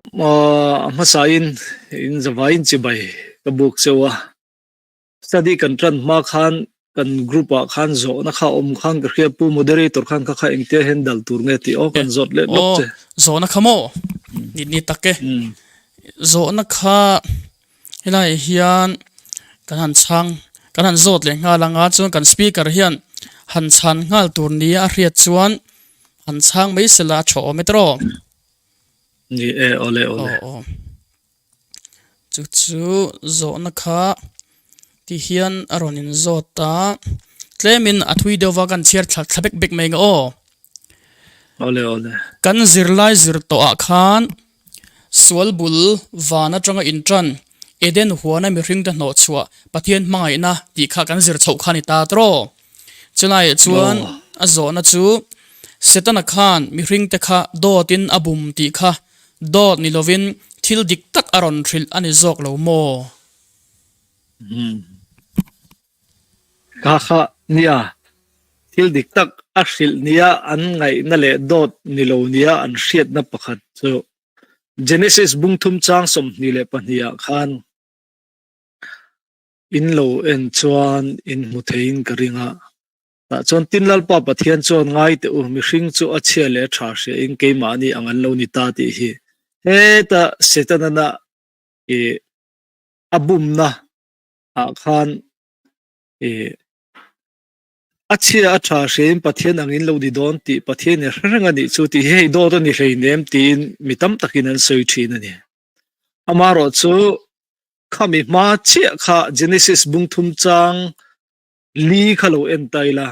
A hmasain in zavaiin chibai ka buk cheu a. Study kan tan hma khan kan group ah khan zawhna kha awm khan ka hria Pu Moderator khan kha kha engtia hian dal tur nge tih aw kan zawt leh lawk che. Zawhna kha maw? Ni ni tak e. Zawhna kha helai hian kan han chhang kan han zawt leh nghal anga chuan kan speaker hian han chhan nghal tur nia a hriat chuan han chhang mai sela a tha awm e tawh. Ni e awle awle. Aw aw. Chu chu zawhna kha ti hian a rawn in zawt a, tlemin a thui deuh va kan chhiar thla thla bek bek mai ang aw. Awle awle. Kan zirlai zir tawh ah khan sual bul van atanga in tan Eden huana mihring te hnawh chhuah Pathian hmangaihna tih kha kan zir chhoh kha a ni ta tawh. Chulaiah chuan a zawhna chu Setana khan mihring te kha dawtin a bum tih kha Dawt ni lovin thil dik tak a rawn hrilh a ni zawk lo maw? Umm. Kha kha nia, thil dik tak a hrilh nia an ngaihna leh dawt ni lo nia an hriatna pakhat chu Genesis bungthum chang 22 ah khan in lo en chuan in hmu theiin ka ring a. Tah chuan tin Lalpa Pathian chuan ngai teh u, mihring chu a chhia leh a tha hria in keimahni ang an lo ni ta tih hi heta Setana i a bumna ah khan i a chhia a tha hria in Pathian ang in lo ni dawn tih Pathian in hre reng a nih chu tih hi hei dawt a ni hleinem tiin mi tam takin an sawi thin a ni. Amaherawhchu khami hma chiah kha Genesis bungthum chang Li kha lo en ta ila.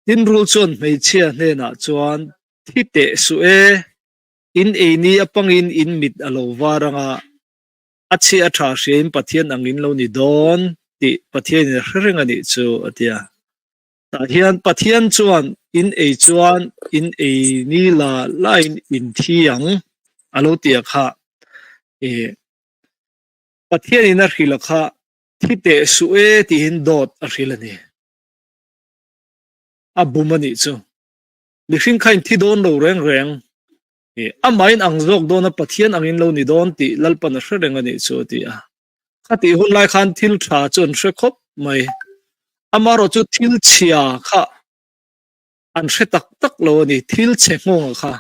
Tin rul chuan hmeichhia hnenah chuan, Thi teh suh e, in ei ni apangin in mit a lo var anga, a chhia a tha hriain Pathian angin lo ni dawn tih Pathianin a hre reng a nih chu, a ti a. Tah hian Pathian chuan in ei chuan in ei ni la lain in thi ang a lo ti a kha. I Pathianin a hrilh a kha Thi teh suh e tiin dawt a hrilh a ni. A bum a nih chu. Mihring kha in thi dawn lo reng reng. Amahin ang zawk dawn a Pathian angin lo ni dawn tih Lalpan a hre reng a nih chu a ti a. Khatih hun lai khan thil tha chu an hre khawp mai. Amaherawh chu thil chhia kha an hre tak tak lo a ni. Thil chhe nghawng a kha.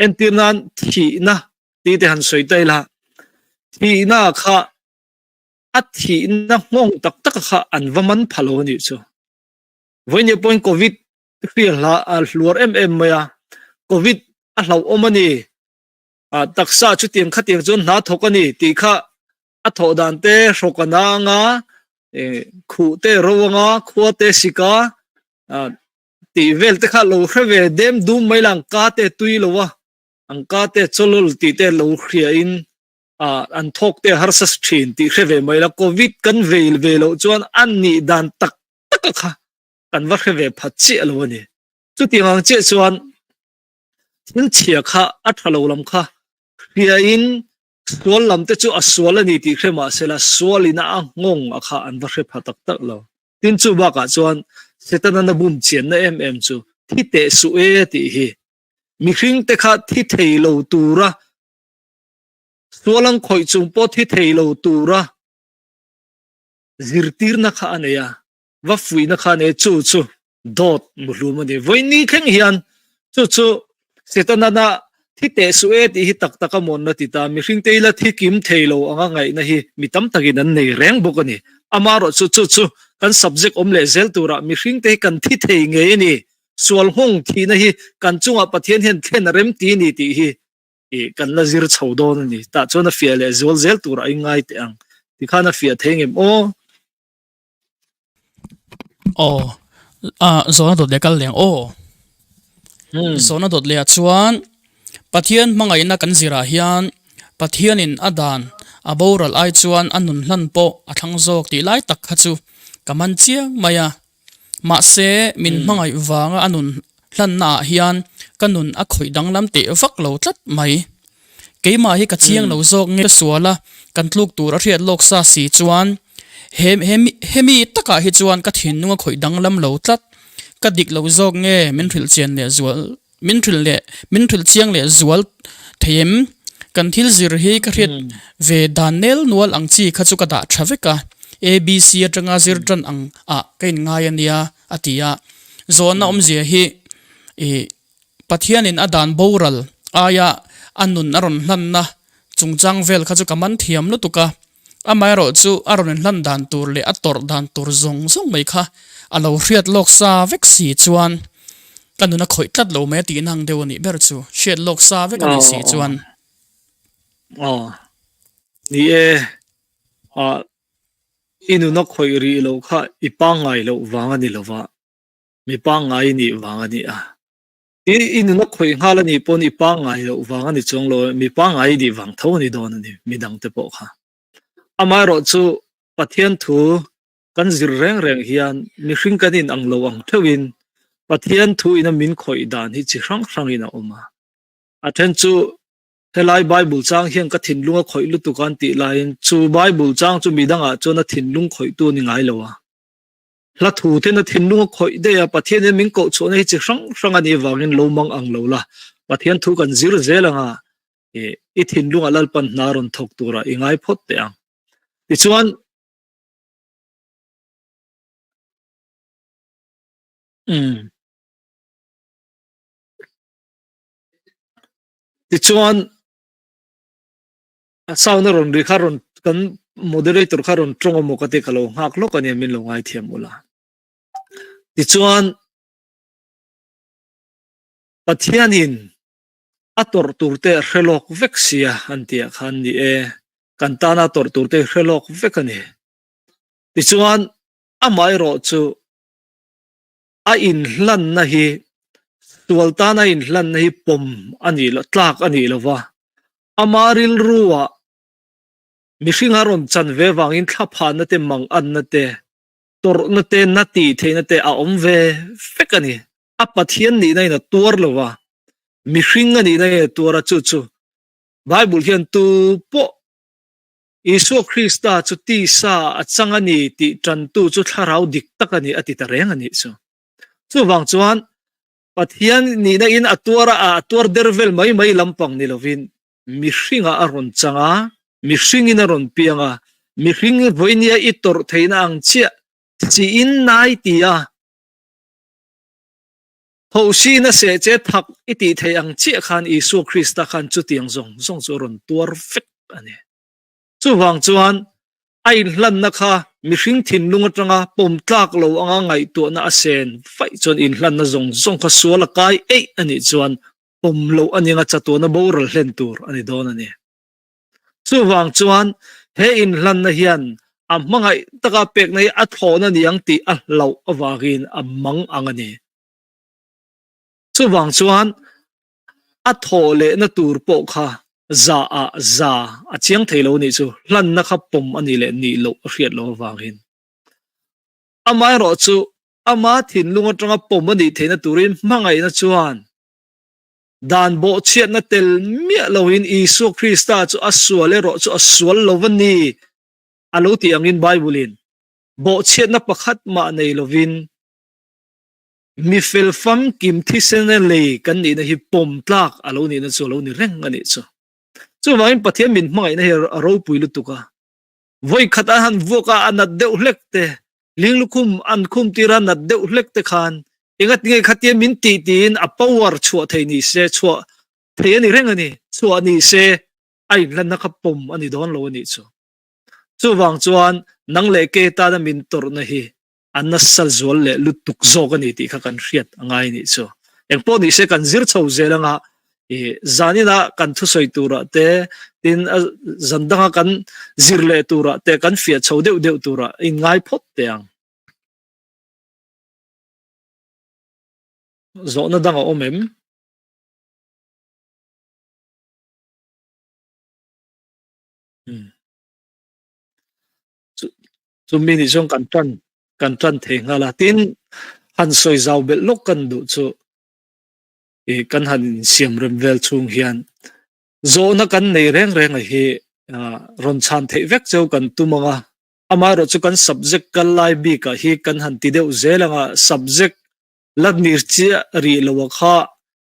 Entir nan thihna tih te han sawi ta ila. Thihna kha a thihna nghawng tak tak kha an va man pha lo a nih chu. Vawiin pawhin Covid hri a hla a hluar em em mai a, Covid a hlauhawm a ni, a taksa chutiang khatiang chuan hna thawk a ni tih kha a thawh dan te hrawk a na anga, khuh te ro anga, khua te sik a, tih vel te kha lo hre ve dem dum mai la, ang ka te tui lo a, ang ka te chawlawl tih te lo hria in ah an thawk te harsa thin tih hre ve mai la, Covid kan vei ve loh chuan a nih dan tak tak a kha kan va hre ve phat chiah lo a ni. Chutiang ang chiah chuan thil chhia kha a tha lo lam kha hriain sual lam te chu a sual a ni tih hre mah se la sualin a nghawng a kha an va hre pha tak tak lo. Tin chu bakah chuan Setana na bum chianna em em chu thi teh suh e tih hi mihring te kha thi thei lo tura Sualang khawih chung pawh thi thei lo tura zirtirna kha a nei a, va fuihna kha a nei a, chu chu dawt muhlum a ni. Vawiin thleng hian chu chu Setana thi teh suh e tih hi tak tak a mawnna ti ta, mihringte ila thi kim thei lo anga ngaihna hi mi tam takin an nei reng bawk a ni. Amaherawh chu chu chu kan subject awm leh zel turah mihringte hi kan thi thei ngei a ni, sual nghawng thihna hi kan chungah Pathian hian thlen a rem ti a ni tih hi i kan la zir chho dawn a ni. Tah chuan a fiah leh zual zel tur a ingai teh ang. Tikhan a fiah thei ngem aw. Aw, a zawhna dawt leh kal leng aw. Zawhna dawt leh ah chuan Pathian hmangaihna kan zirah hian Pathianin a dan a boral ai chuan a nun hlan pawh a thlang zawk tih lai tak kha chu ka man chiang mai a. Mahse, min hmangaih vanga a nun hlanna ah hian ka nun a khawih danglam teh vak lo tlat mai. Keimah hi ka chiang lo zawk nge sual a, kan tluk tur a hriat lawk sa si chuan he hemi takah hi chuan ka thinlung a khawih danglam lo tlat. Ka dik lo zawk nge min hrilh chian leh zual min hrilh leh min hrilh chiang leh zual thei em? Kan thil zir hi ka hriat ve dan nel nual ang chi kha chu ka dah tha vek a, ABC atanga zir tan ang ah ka in ngai a nia a ti a. Zawhna awmzia hi ih Pathianin a dan boral aia a nun a rawn hlanna chungchang vel kha chu ka man thiam lutuk a, amaherawh chu a rawn inhlan dan tur leh a tawrh dan tur zawng zawng mai kha a lo hriat lawk sa vek si chuan ka nun a khawih tlat lo mai a tihna ang deuh a nih ber chu, hriat lawk sa vek a nih si chuan. Aw, ni e, ah i nun a khawih rih loh kha i pangngai loh vang a ni lo va. Mi pangngai i nih vang a ni a. I i nun a khawih nghal a nih pawn i pangngai loh vang a ni chuang lo, mi pangngai i nih vang tho a ni dawn a ni, mi dangte pawh kha. Amaherawh chu Pathian thu kan zir reng reng hian mihring kan in ang lo ang theuhin Pathian thu ina min khawih dan hi chi hrang hrangin a awm a. A then chu helai Bible chang hian ka thinlung a khawih lutuk a an tih laiin chu Bible chang chu midangah chuan a thinlung khawihtu a ni ngai lo a. Hla thu ten a thinlung a khawih daih a, Pathian hian min koh chhuahna hi chi hrang hrang a nih avangin lo mang ang lo la, Pathian thu kan zir zel ang a, i thinlungah Lalpan hna rawn thawk turah i ngai phawt teh ang. Tichuan, umm. Tichuan, A sound a rawn ri kha rawn kan moderator kha rawn tawng emaw ka ti ka lo nghak lawk a nia min lo ngaithiam ula. Tichuan Pathianin a tawrh tur te a hre lawk vek sia an tih ah khan ni e, kan tana tawrh tur te hre lawk vek a ni. Tichuan amaherawh chu a inhlanna hi sual tana inhlanna hi pawm a nih loh tlak a nih lova ama rilruah mihring a rawn chan ve vangin thlaphanna te manganna te tawrhna te na tih theihna te a awm ve vek a ni. A Pathian nihna in a tuar lova mihring a nihna in a tuar a chu chu Bible hian tu pawh Isua Krista chu tisa a chang a ni tih tantu chu thlarau dik tak a ni a ti ta reng a nih chu. Chuvang chuan Pathian nihna in a tuar a, a tuar der vel mai mai lampang ni lovin mihringah a rawn chang a, mihringin a rawn piang a, mihring vawinia i tawrh theihna ang chiah chiin nai ti a, Thohsina seh che thak i tih theih ang chiah khan Isua Krista khan chutiang zawng zawng chu a rawn tuar vek a ni. Chuvang chuan a inhlanna kha mihring thinlung atanga pawm tlak lo anga ngaihtuahna a sen vaih chuan inhlanna zawng zawng kha sual a kai eih a nih chuan pawm loh a nia chatuahna boral hlen tur a ni dawn a ni. Chuvang chuan he inhlanna hian a hmangaih taka pekna hi a thlawhna ni ang tih a hlauh avangin a mang ang a ni. Chuvang chuan a thawh lehna tur pawh kha za ah za a chiang thei lo nih chu hlanna kha pawm a nih leh nih loh a hriat loh avangin. Amaherawhchu ama thinlung atanga pawm a nih theihna turin hmangaihna chuan Dan bawhchhiatna tel miah loin Isua Krista chu a sual erawh chu a sual lo va ni a lo tih angin Bible-in bawhchhiatna pakhat mah nei lovin mi fel famkim thisena lei kan nihna hi pawm tlak a lo nihna chu a lo ni reng a nih chu. Chuvangin Pathian min hmangaihna hi a ropui lutuk a. Vawi khat an han vuak a, a nat deuh hlek te, linglukhum an khum tir a nat deuh hlek te khan engatinge khatia min tih tiin a power chhuah thei ni se, chhuah thei a ni reng a ni, chhuah ni se a inhlanna kha pawm a ni dawn lo a nih chu. Chuvang chuan nang leh ke tana min tawrhna hi a nasa zual leh lutuk zawk a ni tih kha kan hriat a ngai nih chu. Engpawh ni se kan zir chho zel anga i zanina kan thusawi turah te tin a zan danga kan zir leh turah te kan fiah chho deuh deuh turah in ngai phawt teh ang. Zawhna dang a awm em? Hmm. Chumi nih chuan kan tan kan tan thei nghal a. Tin, han sawi zau belh lawk kan duh chu i kan han insiam rem vel chhung hian zawhna kan nei reng reng a hi rawn chhan theih vek cheu kan tum ang a. Amaherawh chu kan subject kal lai bikah hi kan han ti deuh zel ang a, subject la nir chiah rih lo a kha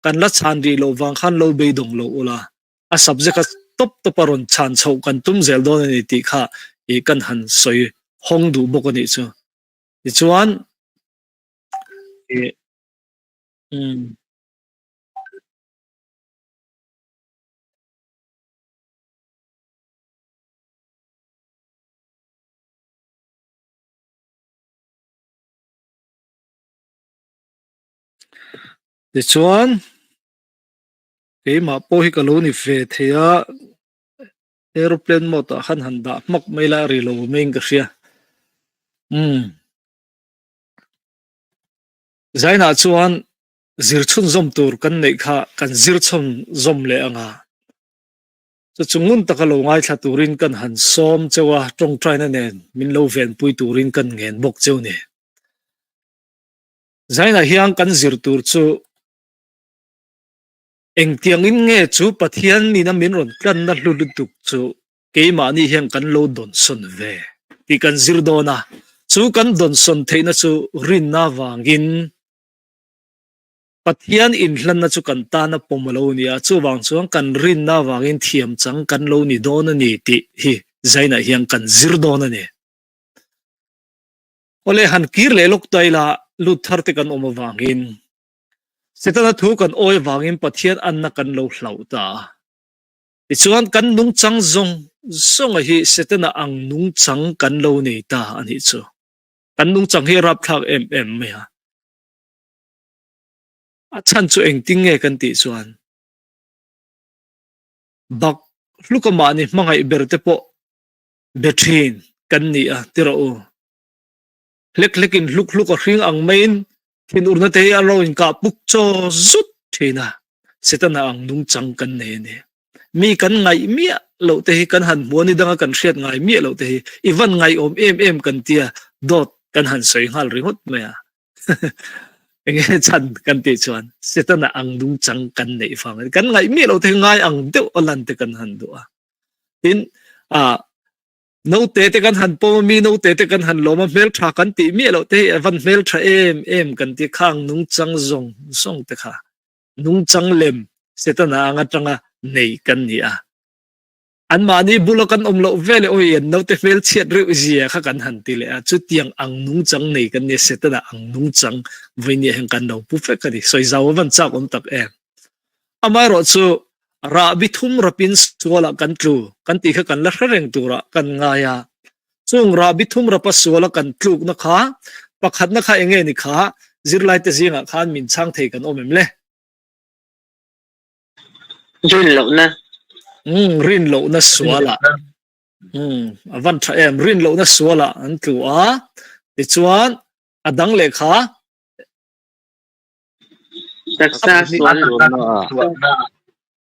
kan la chhan rih loh vang khan lo beidawng lo ula. A subject a. tawp tawpa rawn chhan chhoh kan tum zel dawn a ni tih kha ih kan han sawi hawng duh bawk a nih chu. Tichuan ih umm. Tichuan keimah pawh hi ka lo ni ve thei a, aeroplane mode ah khan han dah hmak mai la a ri lo maiin ka hria. Umm. Zainah chuan zir chhunzawm tur kan neih kha kan zir chhunzawm leh ang a. Chu chu ngun taka lo ngaithla turin kan han sawm cheu a, tawngtaina nen min lo venpui turin kan ngen bawk cheu ni. Zainah hian kan zir tur chu engtiangin nge chu Pathian nina min rawn tlanna hlu lutuk chu keimahni hian kan lo dawnsawn ve tih kan zir dawn a, chu kan dawnsawn theihna chu rinna vangin Pathian inhlanna chu kan tana pawm a lo ni a, chuvang chuan kan rinna vangin thiam chang kan lo ni dawn a ni tih hi Zainah hian kan zir dawn a ni. Awle han kir leh lawk ta ila lut thar te kan awm avangin Setana thu kan awi avangin Pathian anna kan lo hlauh ta a. Tichuan kan nungchang zawng zawnga hi Setana ang nungchang kan lo nei ta a nih chu. Kan nungchang hi a rapthlak em em mai a. A chhan chu engtin nge kan tih chuan bak hluka mahni hmangaih ber te pawh be thin kan ni a ti rawh u. Hlek hlek in hluk hluk a hring ang maiin thinurna te hi a lo inkah puk chaw zut thin a, Setana ang nungchang kan nei a ni. Mi kan ngaih miah loh te hi kan han hmu a ni danga kan hriat ngai miah loh te hi i van ngaihawm em em kan tia dawt kan han sawi nghal ringawt mai a. Enge chhan kan tih chuan Setana ang nungchang kan neih vang a ni. Kan ngaih miah loh te hi ngai ang deuh a lan te kan han duh a. Tin, ah, note te kan han pawm a, mi note te kan han lawm a, hmeltha kan tih miah loh te hi a van hmeltha em em kan ti khang nungchang zawng zawng te kha nungchang lem Setana ang atanga nei kan ni a. Anmahni bula kan awm loh ve leh awi an naute hmelchhiat reuh zia kha kan han ti leh a, chutiang ang nungchang nei kan nia Setana ang nungchang vawinia hian kan lo pu vek a ni. Sawi zau a van chak awm tak em. Amaherawh chu rahbi thum rapin sualah kan tlu kan tih kha kan la hre reng turah kan ngai a. Chung rahbi thum rapa suala kan tlukna kha pakhatna kha eng nge ni kha zirlaite zingah khan min chhang thei kan awm em le? Rin lohna. Umm rin lohna sualah. Umm a van tha em rin lohna sualah an tlu a tichuan a dang leh kha Taksa sual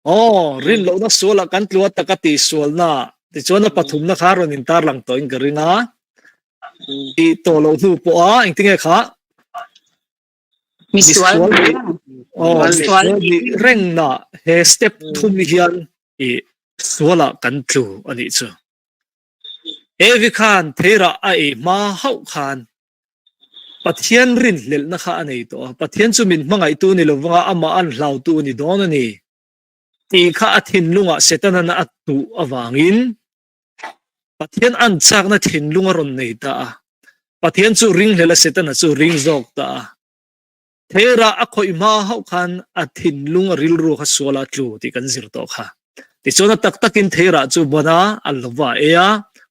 Aw, rin lohna sualah kan tlu a taka tih sualna tichuan a pathumna kha rawn intar lang tawhin ka ring a. Tih tawh loh hnu pawh a engtinge kha? Misual nih aw misual nih rengna he step thum hian i sualah kan tlu a nih chu. Evi khan theirah a ei hma hauh khan Pathian rinhlelhna kha a nei tawh a, Pathian chu min hmangaihtu ni lovanga amah an hlautu a ni dawn a ni tih kha a thinlungah Setana'n a tuh avangin Pathian an chakna thinlung a rawn nei ta a, Pathian chu ringhlel a Setana chu ring zawk ta a. Theirah a khawih hma hauh khan a thinlung a rilru kha sual a tlu tih kan zir tawh kha. Tichuan a tak takin theirah chu ban a, a lova a ei a,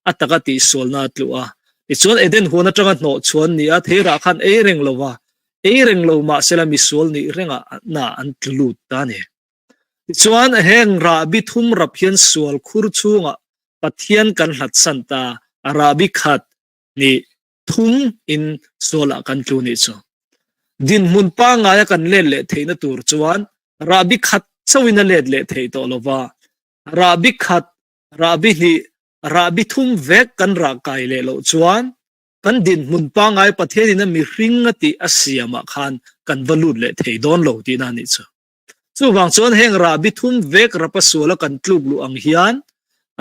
a taka tihsualna a tlu a. Tichuan Eden huan atanga hnawh chhuan ni a, theirah khan ei reng lo va, ei reng lo mahsela misual nih rengah na an tlu lut ta a ni. Tichuan heng rahbi thum rap hian sual khur chhungah Pathian kan hlatsan ta, a rahbi khat nih thum in sualah kan tlu nih chu. Dinhmun pangngaia kan let leh theihna tur chuan rahbi khat chauhin a let leh theih tawh lova, rahbi khat, rahbi hnih, rahbi thum vek kan rah kai leh loh chuan kan dinhmun pangngai Pathianin a mihring a tih a siamah khan kan va lut leh thei dawn lo tihna a nih chu. Chuvang chuan heng rahbi thum vek rapa suala kan tluk luh ang hian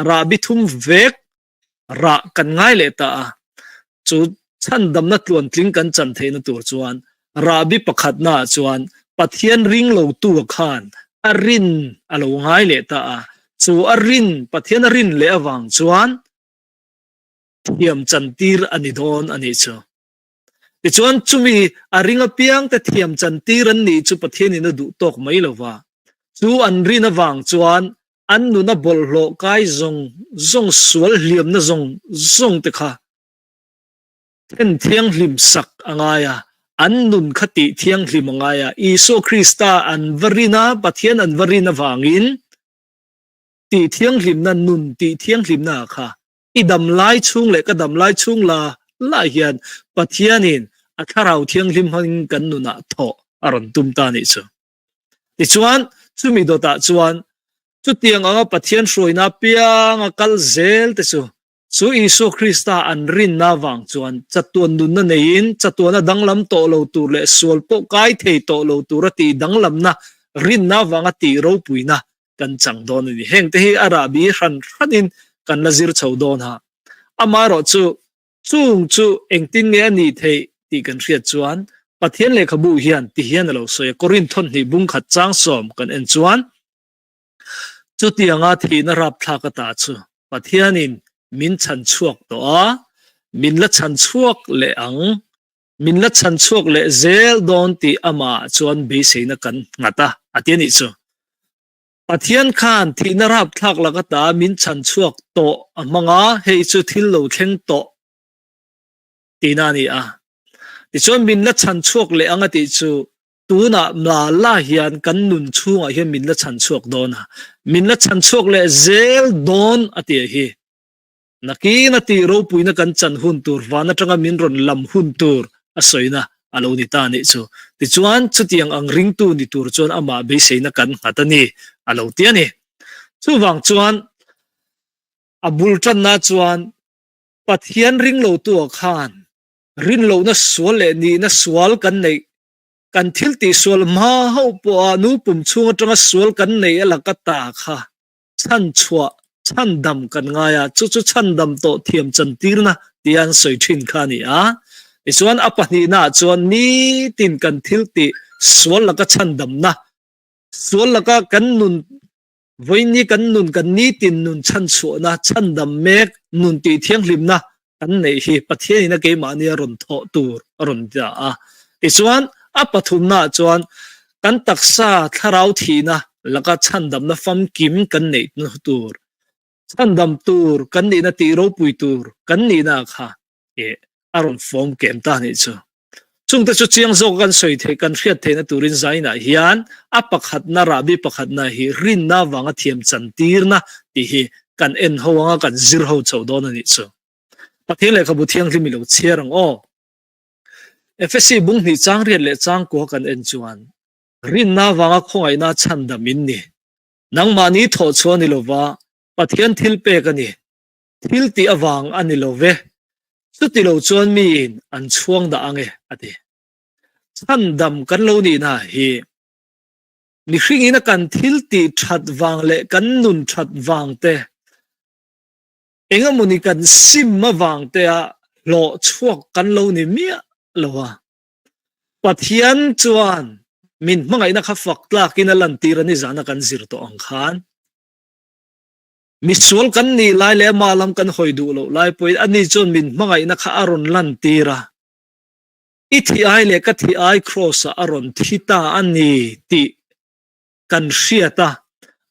rahbi thum vek rah kan ngai leh ta a, chu chhandamna tluantling kan chan theihna tur chuan rahbi pakhatnaah chuan Pathian ring lotu khan a rin a lo ngai leh ta a. Chu a rin, Pathian a rin leh avang chuan thiam chantir a ni dawn a nih chu. Tichuan chumi a ring apiangte thiam chantir an nih chu Pathianin a duh tawk mai lo va. Chu an rin avang chuan an nuna bawlhhlawh kai zawng zawng sual hliamna zawng zawng te kha then thianghlim sak a ngai a, an nun kha tih thianghlim a ngai a. Isua Krista an va rin a, Pathian an va rin avangin tih thianghlimna, nun tih thianghlimna kha i dam lai chhung leh ka dam lai chhung la lah hian Pathianin a Thlarau Thianghlim hmangin kan nunah thawh a rawn tum ta a nih chu. Tichuan, chumi dawtah chuan chutiang anga Pathian hruaina apianga kal zel te chu Chu Isua Krista an rinna vang chuan chatuan nunna neiin chatuana danglam tawh lo tur leh sual pawh kai thei tawh lo tura tih danglamna rinna vanga tih ropuina kan chang dawn a ni. Hengte hi a rahbi hran hranin kan la zir chho dawn ha. Amaherawhchu, chung chu engtin nge a nih theih tih kan hriat chuan Pathian lehkhabu hian ti hian a lo sawi a, Korinth thawhnih bungkhat chang sawm kan en chuan, Chutianga thihna rapthlak ata chu Pathianin min chhan chhuak tawh a, min la chhan chhuak leh ang, min la chhan chhuak leh zel dawn tih amah chuan beiseina kan nghat a, a ti a nih chu. Pathian khan thihna rapthlak lak ata min chhan chhuak tawh a hmang a, hei chu thil lo thleng tawh tihna a ni a. Tichuan min la chhan chhuak leh ang a tih chu Tunah mla la hian kan nun chhungah hian min la chhan chhuak dawn a, min la chhan chhuak leh zel dawn a ti a hi. Nakin a tih ropuina kan chan hun tur van atanga min rawn lam hun tur a sawina a lo ni ta a nih chu. Tichuan chutiang ang ringtu ni tur chuan amah beiseina kan nghat a ni a lo ti a ni. Chuvang chuan a bul tanna chuan Pathian ringlotu-ah khan rinlohna sual leh nihna sual kan neih Kan thil tih sual hma hauh pawha nu pum chhung atanga sual kan nei a laka ta kha chhanchhuah, chhandam kan ngai a, chu chu chhandam tawh thiam chantirna tia an sawi thin kha a ni a. Tichuan a pahnihnaah chuan nitin kan thil tih sual laka chhandamna, sual laka kan nun Vawiini kan nun kan nitin nun chhanchhuahna, chhandam mek, nun tih thianghlimna kan neih hi Pathianin a keimahni a rawn thawh tur a rawn tia a. Tichuan, a pathumnaah chuan kan taksa thlarau thihna laka chhandamna famkim kan neihna tur, chhandam tur kan nihna tih ropui tur kan nihna kha eh a rawn fawm kem ta nih chu. Chungte chu chiang zawk kan sawi theih kan hriat theihna turin zainah hian a pakhatna rahbi pakhatna hi rinna vanga thiam chantirna tih hi kan en ho anga kan zir ho chho dawn a nih chu. Pathian lehkhabu thianghlim i lo chhiar ang aw. Efesi bung hnih chang riat leh chang kua kan en chuan rinna vanga khawngaihna chhandam in ni. Nangmahni thawhchhuah ni lova Pathian thilpek a ni. Thil tih avang a ni lo ve, chuti lo chuan miin an chhuang dah ang e, a ti. Chhandam kan lo nihna hi mihringin a kan thil tih that vang leh kan nun that vang te, engemawni kan sim avang tea hlawh chhuak kan lo ni miah lo a. Pathian chuan min hmangaihna kha fak tlakin a lantir a ni zana kan zir tawh ang khan. Misual kan nih lai leh amah lam kan hawi duh loh lai pawhin ani chuan min hmangaihna kha a rawn lantir a, I thi ai leh ka thi ai Kraws-ah a rawn thi ta a ni tih kan hriat a,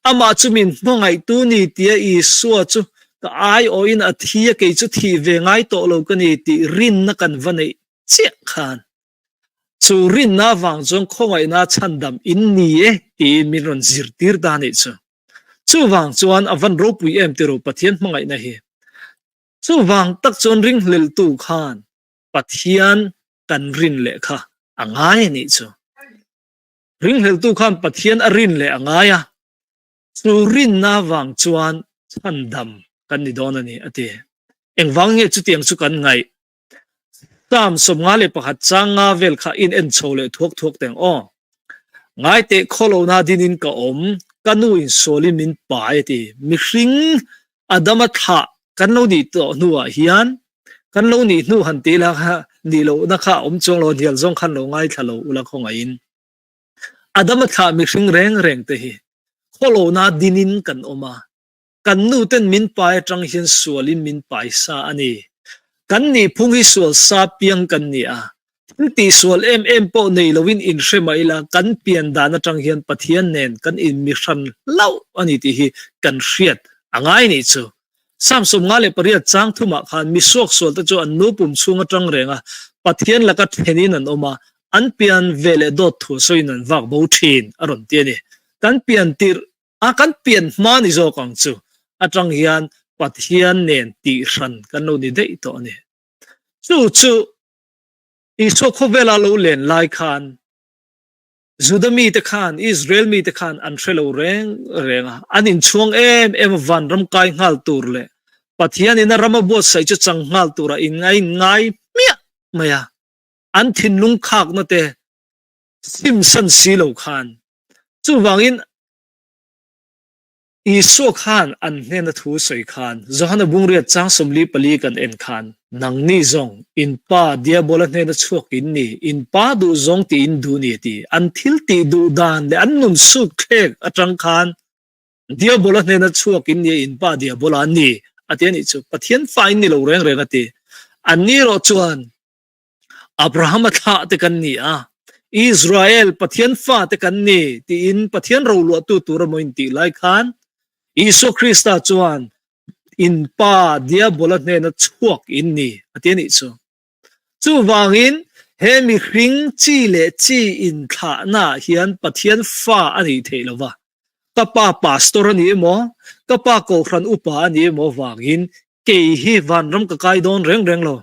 amah chu min hmangaihtu ni tia Isua chu ka aiawhin a thi a, kei chu thih ve ngai tawh lo ka ni tih rinna kan va neih chiah khan chu rinna avang chuan khawngaihna chhandam in ni e tiin min rawn zirtir ta a nih chu. Chuvang chuan a van ropui em tiro Pathian hmangaihna hi. Chuvang tak chuan ringhleltu khan Pathian kan rin leh kha a ngai a nih chu. Ringhleltu khan Pathian a rin leh a ngai a, chu rinna vang chuan chhandam kan ni dawn a ni a ti. Engvang nge chutiang chu kan ngaih? Psalm 51 chang nga vel kha in en chho leh thuak thuak teng aw. Ngaiteh khawlohna dinin ka awm, ka nu in sualin min pai a ti. Mihring Adama thlah kan lo nih tawh hnuah hian kan lo nih hnu han tih la kha nih lohna kha a awm chuang lo, hnial zawng khan lo ngaithla lo ula khawngaihin. Adama thlah mihring reng reng te hi khawlohna dinin kan awm a. Kan nu ten min pai atang hian sualin min pai sa a ni. Kan nihphung hi sual sa piang kan ni a. Thil tihsual em em pawh nei loin inhre mah ila kan pian dan atang hian Pathian nen kan inmihran hlauh a ni tih hi kan hriat a ngai nih chu. Psalm 58 chang thumah khan mi suaksualte chu an nu pum chhung atang reng a Pathian laka thenin an awm a, an pian ve leh dawt thu sawiin an vak bo thin a rawn ti a ni. Kan pian tirh a kan pian hma ni zawk ang chu atang hian Pathian nen tihhran kan lo ni daih tawh a ni. Chu chu Isua khawvela lo len lai khan Juda mite khan, Israel mite khan an hre lo reng reng a, an inchhuang em em a vanram kai nghal tur leh Pathianin a ram a buatsaih chu chang nghal tura in ngai hmiah mai a, an thinlung khakna te simsan si lo khan. Chuvangin Isua khan an hnena thu sawi khan, Johana Bungriat chang 44 kan en khan, Nangni zawng, in pa Diabola hnena chhuak in ni, in pa duh zawng tih in duh ni a ti. An thil tih duh dan leh an nun suk thlek atang khan Diabola hnena chhuak in ni a, in pa Diabola an ni a ti a nih chu. Pathian fa in ni lo reng reng a ti. Anni erawh chuan Abrahama thlah te kan ni a, Israel Pathian fa te kan ni tiin Pathian roluahtu tur emaw in tih lai khan Isua Krista chuan in pa Diabola hnena chhuak in ni a ti a nih chu. Chuvangin he mihring chi leh chi inthlahnaah hian Pathian fa a nih theih lo va, ka pa pastor a ni emaw, ka pa kohhran upa a ni emaw vangin kei hi vanram ka kai dawn reng reng lo.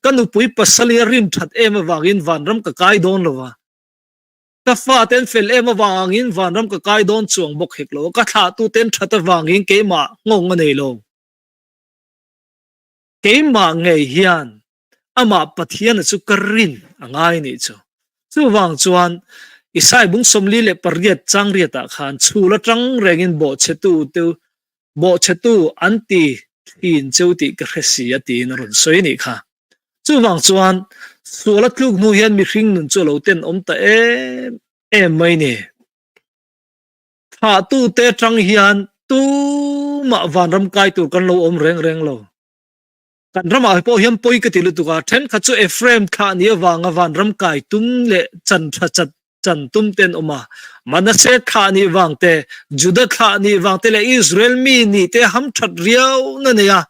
Ka nupui pasal hi a rin that em avangin vanram ka kai dawn lo va, ka fate an fel em avangin vanram ka kai dawn chuang bawk hek lo a, ka thlahtute an that avangin keimah nghawng a nei lo. Keimah ngei hian amah Pathiana chu ka rin a ngai nih chu. Chuvang chuan Isai bung 48 chang riatah khan chhul atang rengin bawhchhetu te Bawhchhetu an ti thin cheu tih ka hre si a tiin a rawn sawi a nih kha. Chuvang chuan sual a tluk hnu hian mihring nun chu a lo tenawm ta em em mai ni. Thlahtute atang hian tumah vanram kai tur kan lo awm reng reng lo. Kan ramah hi pawh hian pawi ka ti lutuk a, thenkhat chu Ephraim thlah ni avanga vanram kai tum leh chan tha chat chan tum te an awm a, Manasseh thlah nih vang te, Judah thlah nih vang te leh Israel mi nih te ham that riau na nei a,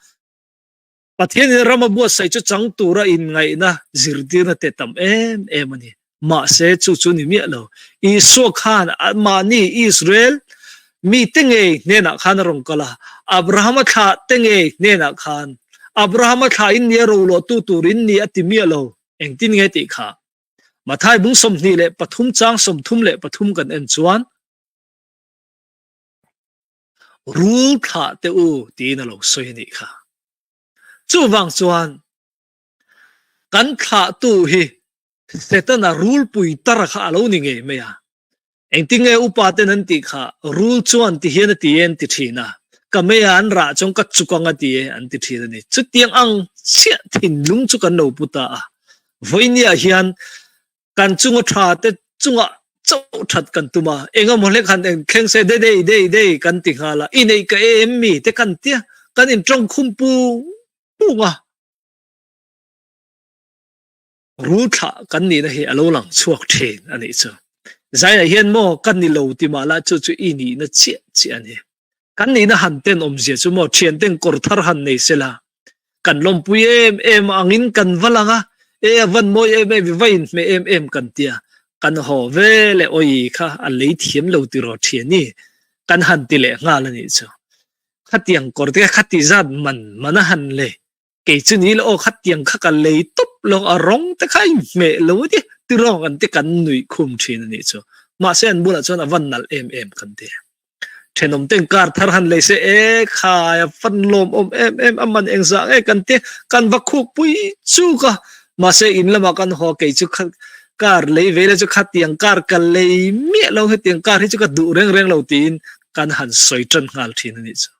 Pathianin ram a buatsaih chu chang tura inngaihna zirtirna te tam em em a ni. Mahse, chu chu ni miah lo. Isua khan mahni Israel mite ngei hnenah khan a rawn kal a, Abrahama thlah te ngei hnenah khan, Abrahama thlah in nia roluahtu tur in ni a ti miah lo. Engtin nge tih kha? Mathai bung 23 chang 33 kan en chuan, Rul thlah teh u tiin a lo sawi a nih kha. Chuvang chuan kan thlahtu hi Setana rulpui tar kha a lo ni ngei mai a. Engtin nge upa ten an tih kha, rul chuan ti hian a ti e an ti thin a, ka mei a an rah chuan ka chuk ang a ti e an ti thin a ni. Chutiang ang chiah thinlung chu kan lo pu ta a. Vawinia hian kan chunga tha te chungah chauh that kan tum a, engemaw hlek han eng thleng se de dei dei dei kan ti nghal a, i neih ka em mi te kan tia, kan intawng khum pung pung a. Rul thlah kan nihna hi a lo lang chhuak thin a nih chu. Zaiah hian maw ka ni lo ti mah la chu chu i nihna chiah chiah a ni. Kan nihna han ten awmzia chu maw thian ten kawr thar han nei sela kan lawmpui em em angin kan va lang a, e a van mawi em em i va inhmeh em em kan tia kan haw ve leh awi kha a lei thiam lo tiraw thiani kan han ti leh nghal a nih chu. Khatiang kawr te kha khati zat man man a han lei Kei chu ni la aw khatiang kha ka lei tawp lo a rawng te kha a inhmeh lo a ti tirawng an ti kan nuih khum thin a nih chu. Mahse an bulah chuan a van nalh em em kan ti. Thenawm ten car thar han lei se e khai a van lawmawm em em a man engzah nge kan ti kan va khuk pui chuk a mahse in lamah kan haw kei chu kha car lei ve la chu khatiang car ka lei miah lo hetiang car hi chu ka duh reng reng lo tiin kan han sawi tan nghal thin a nih chu.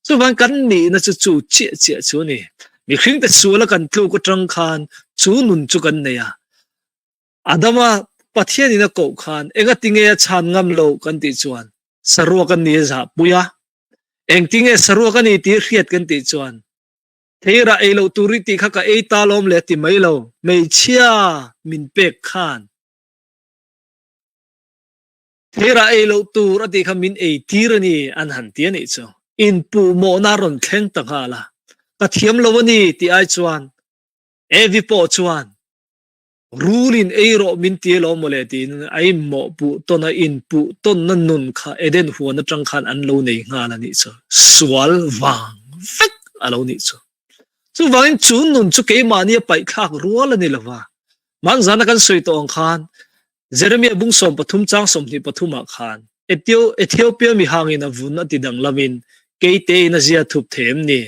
Chuvang kan nihna chu chu chiah chiah chu a ni. Mihringte suala kan tluk atang khan chu nun chu kan nei a. Adama Pathianin a koh khan enga tinge a chhan ngam lo kan tih chuan saruak an ni a zahpui a. Engtinge saruak a ni tih hriat kan tih chuan Theirah ei loh tur i tih kha ka ei ta lawm le ti mai lo, hmeichhia min pek khan Theirah ei loh tur a tih kha min ei tir a ni an han ti a nih chu. Inpuhmawhna a rawn thleng ta nghal a, ka thiam lo a ni tih ai chuan Evi pawh chuan Rulin ei rawh min ti alawm mawle tiin a inmawhpuh tawn a, inpuh tawnna nun kha Eden huan atang khan an lo nei nghal a nih chu. Sual vang vek a lo nih chu. Chuvangin chu nun chu keimahni a paihthlak rual a ni lova. Hmanzana kan sawi tawh ang khan Jeremiah bung 13 chang 23 ah khan Ethiopia mi hangin a vun a ti danglamin keitein a zia thup thei em ni?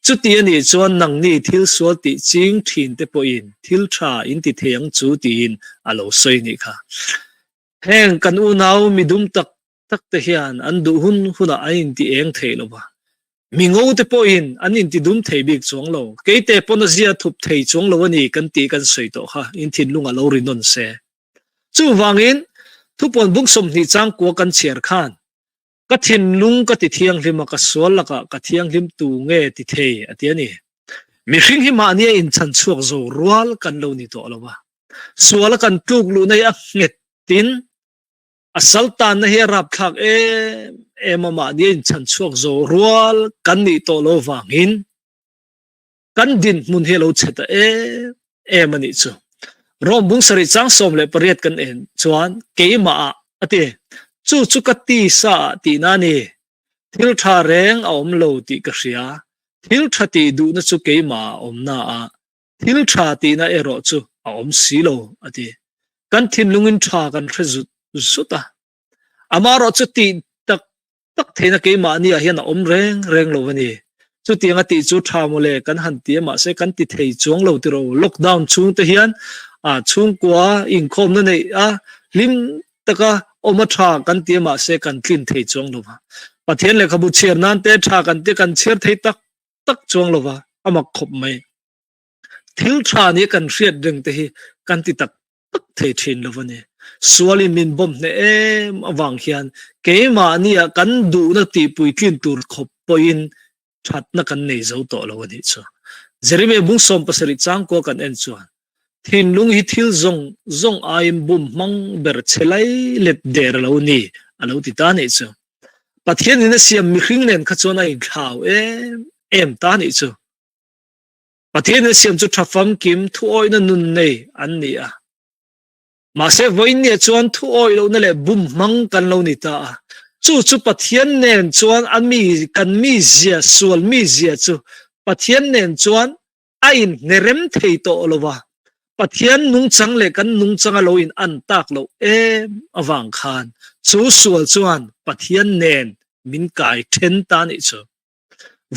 Chuti a nih chuan nangni thil sual tih ching thin te pawhin thil tha in ti thei ang chu tiin a lo sawi nih kha. Heng kan unau midum tak tak te hian an duh hun hunah an inti eng thei lo va. Mi ngo te pawhin an inti dum thei bik chuang lo. Keite pawn a zia thup thei chuang lo a ni kan tih kan sawi tawh kha in thinlungah lo ri nawn se. Chuvangin thupawn bung 20 changkua kan chhiar khan ka thinlung ka ti thianghlim a ka sual lakah ka thianghlim tu nge ti thei a ti a ni. Mihring hi mahni a inchhan chhuak zo rual kan lo ni tawh lo va. Suala kan tluk luhna hi a nghet tin A saltanna hi a rapthlak em em a, mahni a inchhan chhuak zo rual kan nih tawh lo vangin kan dinhmun hi a lo chhe ta em em a nih chu. Rome bung sarih chang 18 kan en chuan keimah ah a ti, chu chu ka tisa ah tihna a ni, thil tha reng a awm lo tih ka hria, thil tha tih duhna chu keimah ah a awmna ah Thil tha tihna erawh chu a awm si lo, a ti. Kan thinlungin tha kan hre zut zut a. Amaherawh chu tih tak tak theihna keimahni ah hian a awm reng reng lo a ni. Chutiang a tih chu tha mawle kan han ti a, mahse kan ti thei chuang lo tiraw. Lockdown chhung te hian a chhungkua inkhawmna neih a hlim taka awm a tha kan ti a, mahse kan tlin thei chuang lo va. Pathian lehkhabu chhiar nan te tha kan ti a, kan chhiar thei tak tak chuang lo va, a mak khawp mai. Thil tha nia kan hriat reng te hi kan ti tak tak thei thin lo a ni. Sualin min bawm hneh em avang hian keimahnia kan duhna tihpuitlin tur khawp pawhin thatna kan nei zo tawh lo a nih chu. Jeremiah bung 17 changkua kan en chuan thinlung hi thil zawng zawng aiin bum hmang ber che lai let der a lo ni a lo ti ta a nih chu. Pathianin a siam mihring nen kha chuan a inthlau em em ta a nih chu. Pathianin a siam chu tha famkim thuawihna nun nei an ni a. Mahse vawiinniah chuan thuawih lohna leh bum hmang kan lo ni ta a. Chu chu Pathian nen chuan a mi kan mizia sual mizia chu Pathian nen chuan a inhnerem thei tawh lo va, Pathian nungchang leh kan nungchang a lo in an tak loh em avang khan chu sual chuan Pathian nen min kai then ta nih chu.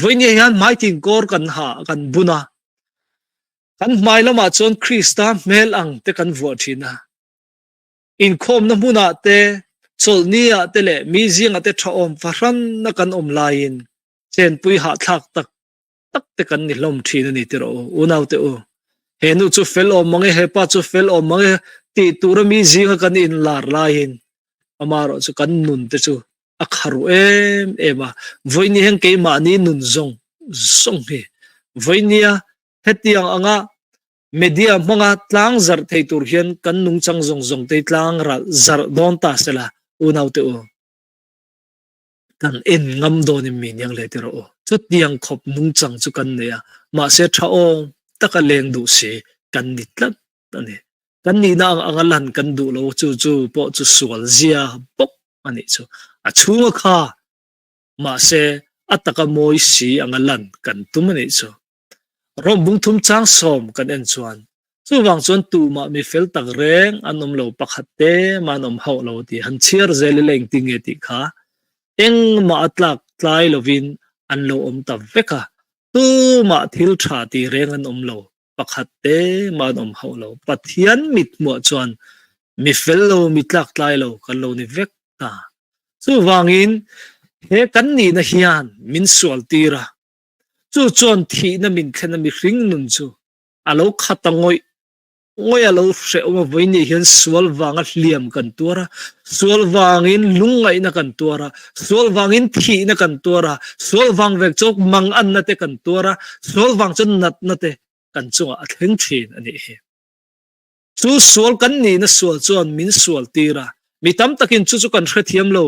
Vawinia hian hmaitin kawr kan ha kan bun a, kan hmai lamah chuan Krista hmel ang te kan vuah thin a. Inkhawmna hmunah te, chawlhni ah te leh mi zingah te thahawm fahranna kan awm laiin chenpui hahthlak tak tak te kan ni hlawm thin a ni tirh u, unaute u. He nu chu fel awm mang e, he pa chu fel awm mang e tih tura mi zinga kan inlar laiin amaherawh chu kan nun te chu a kharu em em a. Vawiini hian keimahni nun zawng zawng hi vawinia hetiang anga media hmanga tlang zarh thei tur hian kan nungchang zawng zawng te hi tlang ralh zarh dawn ta sela unaute u. Kan en ngam dawn in mi niang le ti rawh u. Chutiang khawp nungchang chu kan nei a, mahse tha awm taka leng duh si kan ni tlat a ni. Kan nihna ang anga lan kan duh lo chu chu pawh chu sual zia bawk a nih chu. A chhunga kha mahse a taka mawi si anga lan kan tum a nih chu. Rom bung thum chang sawm kan en chuan chuvang chuan tumah mi fel tak reng an awm lo pakhat te mah an awm hauh lo tih han chhiar zel ila engtin nge tih kha engmah a tlak tlai lovin an lo awm ta vek a, tumah thil tha tih reng an awm lo pakhat te mah an awm hauh lo. Pathian mithmuah chuan mi fel lo mi tlak tlai lo kan lo ni vek ta. Chuvangin he kan nihna hian min sual tir a, Chu chuan thihna min thlen a mihring nun chu a lo khat a ngawih. ngawih a lo hrehawm a, vawiin hian sual vanga hliam kan tuar a, sual vangin lungngaihna kan tuar a, sual vangin thihna kan tuar a, sual vang vek chu manganna te kan tuar a, sual vang chuan natna te kan chungah a thleng thin a nih hi. Chu sual kan nihna sual chuan min sual tir a, mi tam takin chu chu kan hrethiam lo,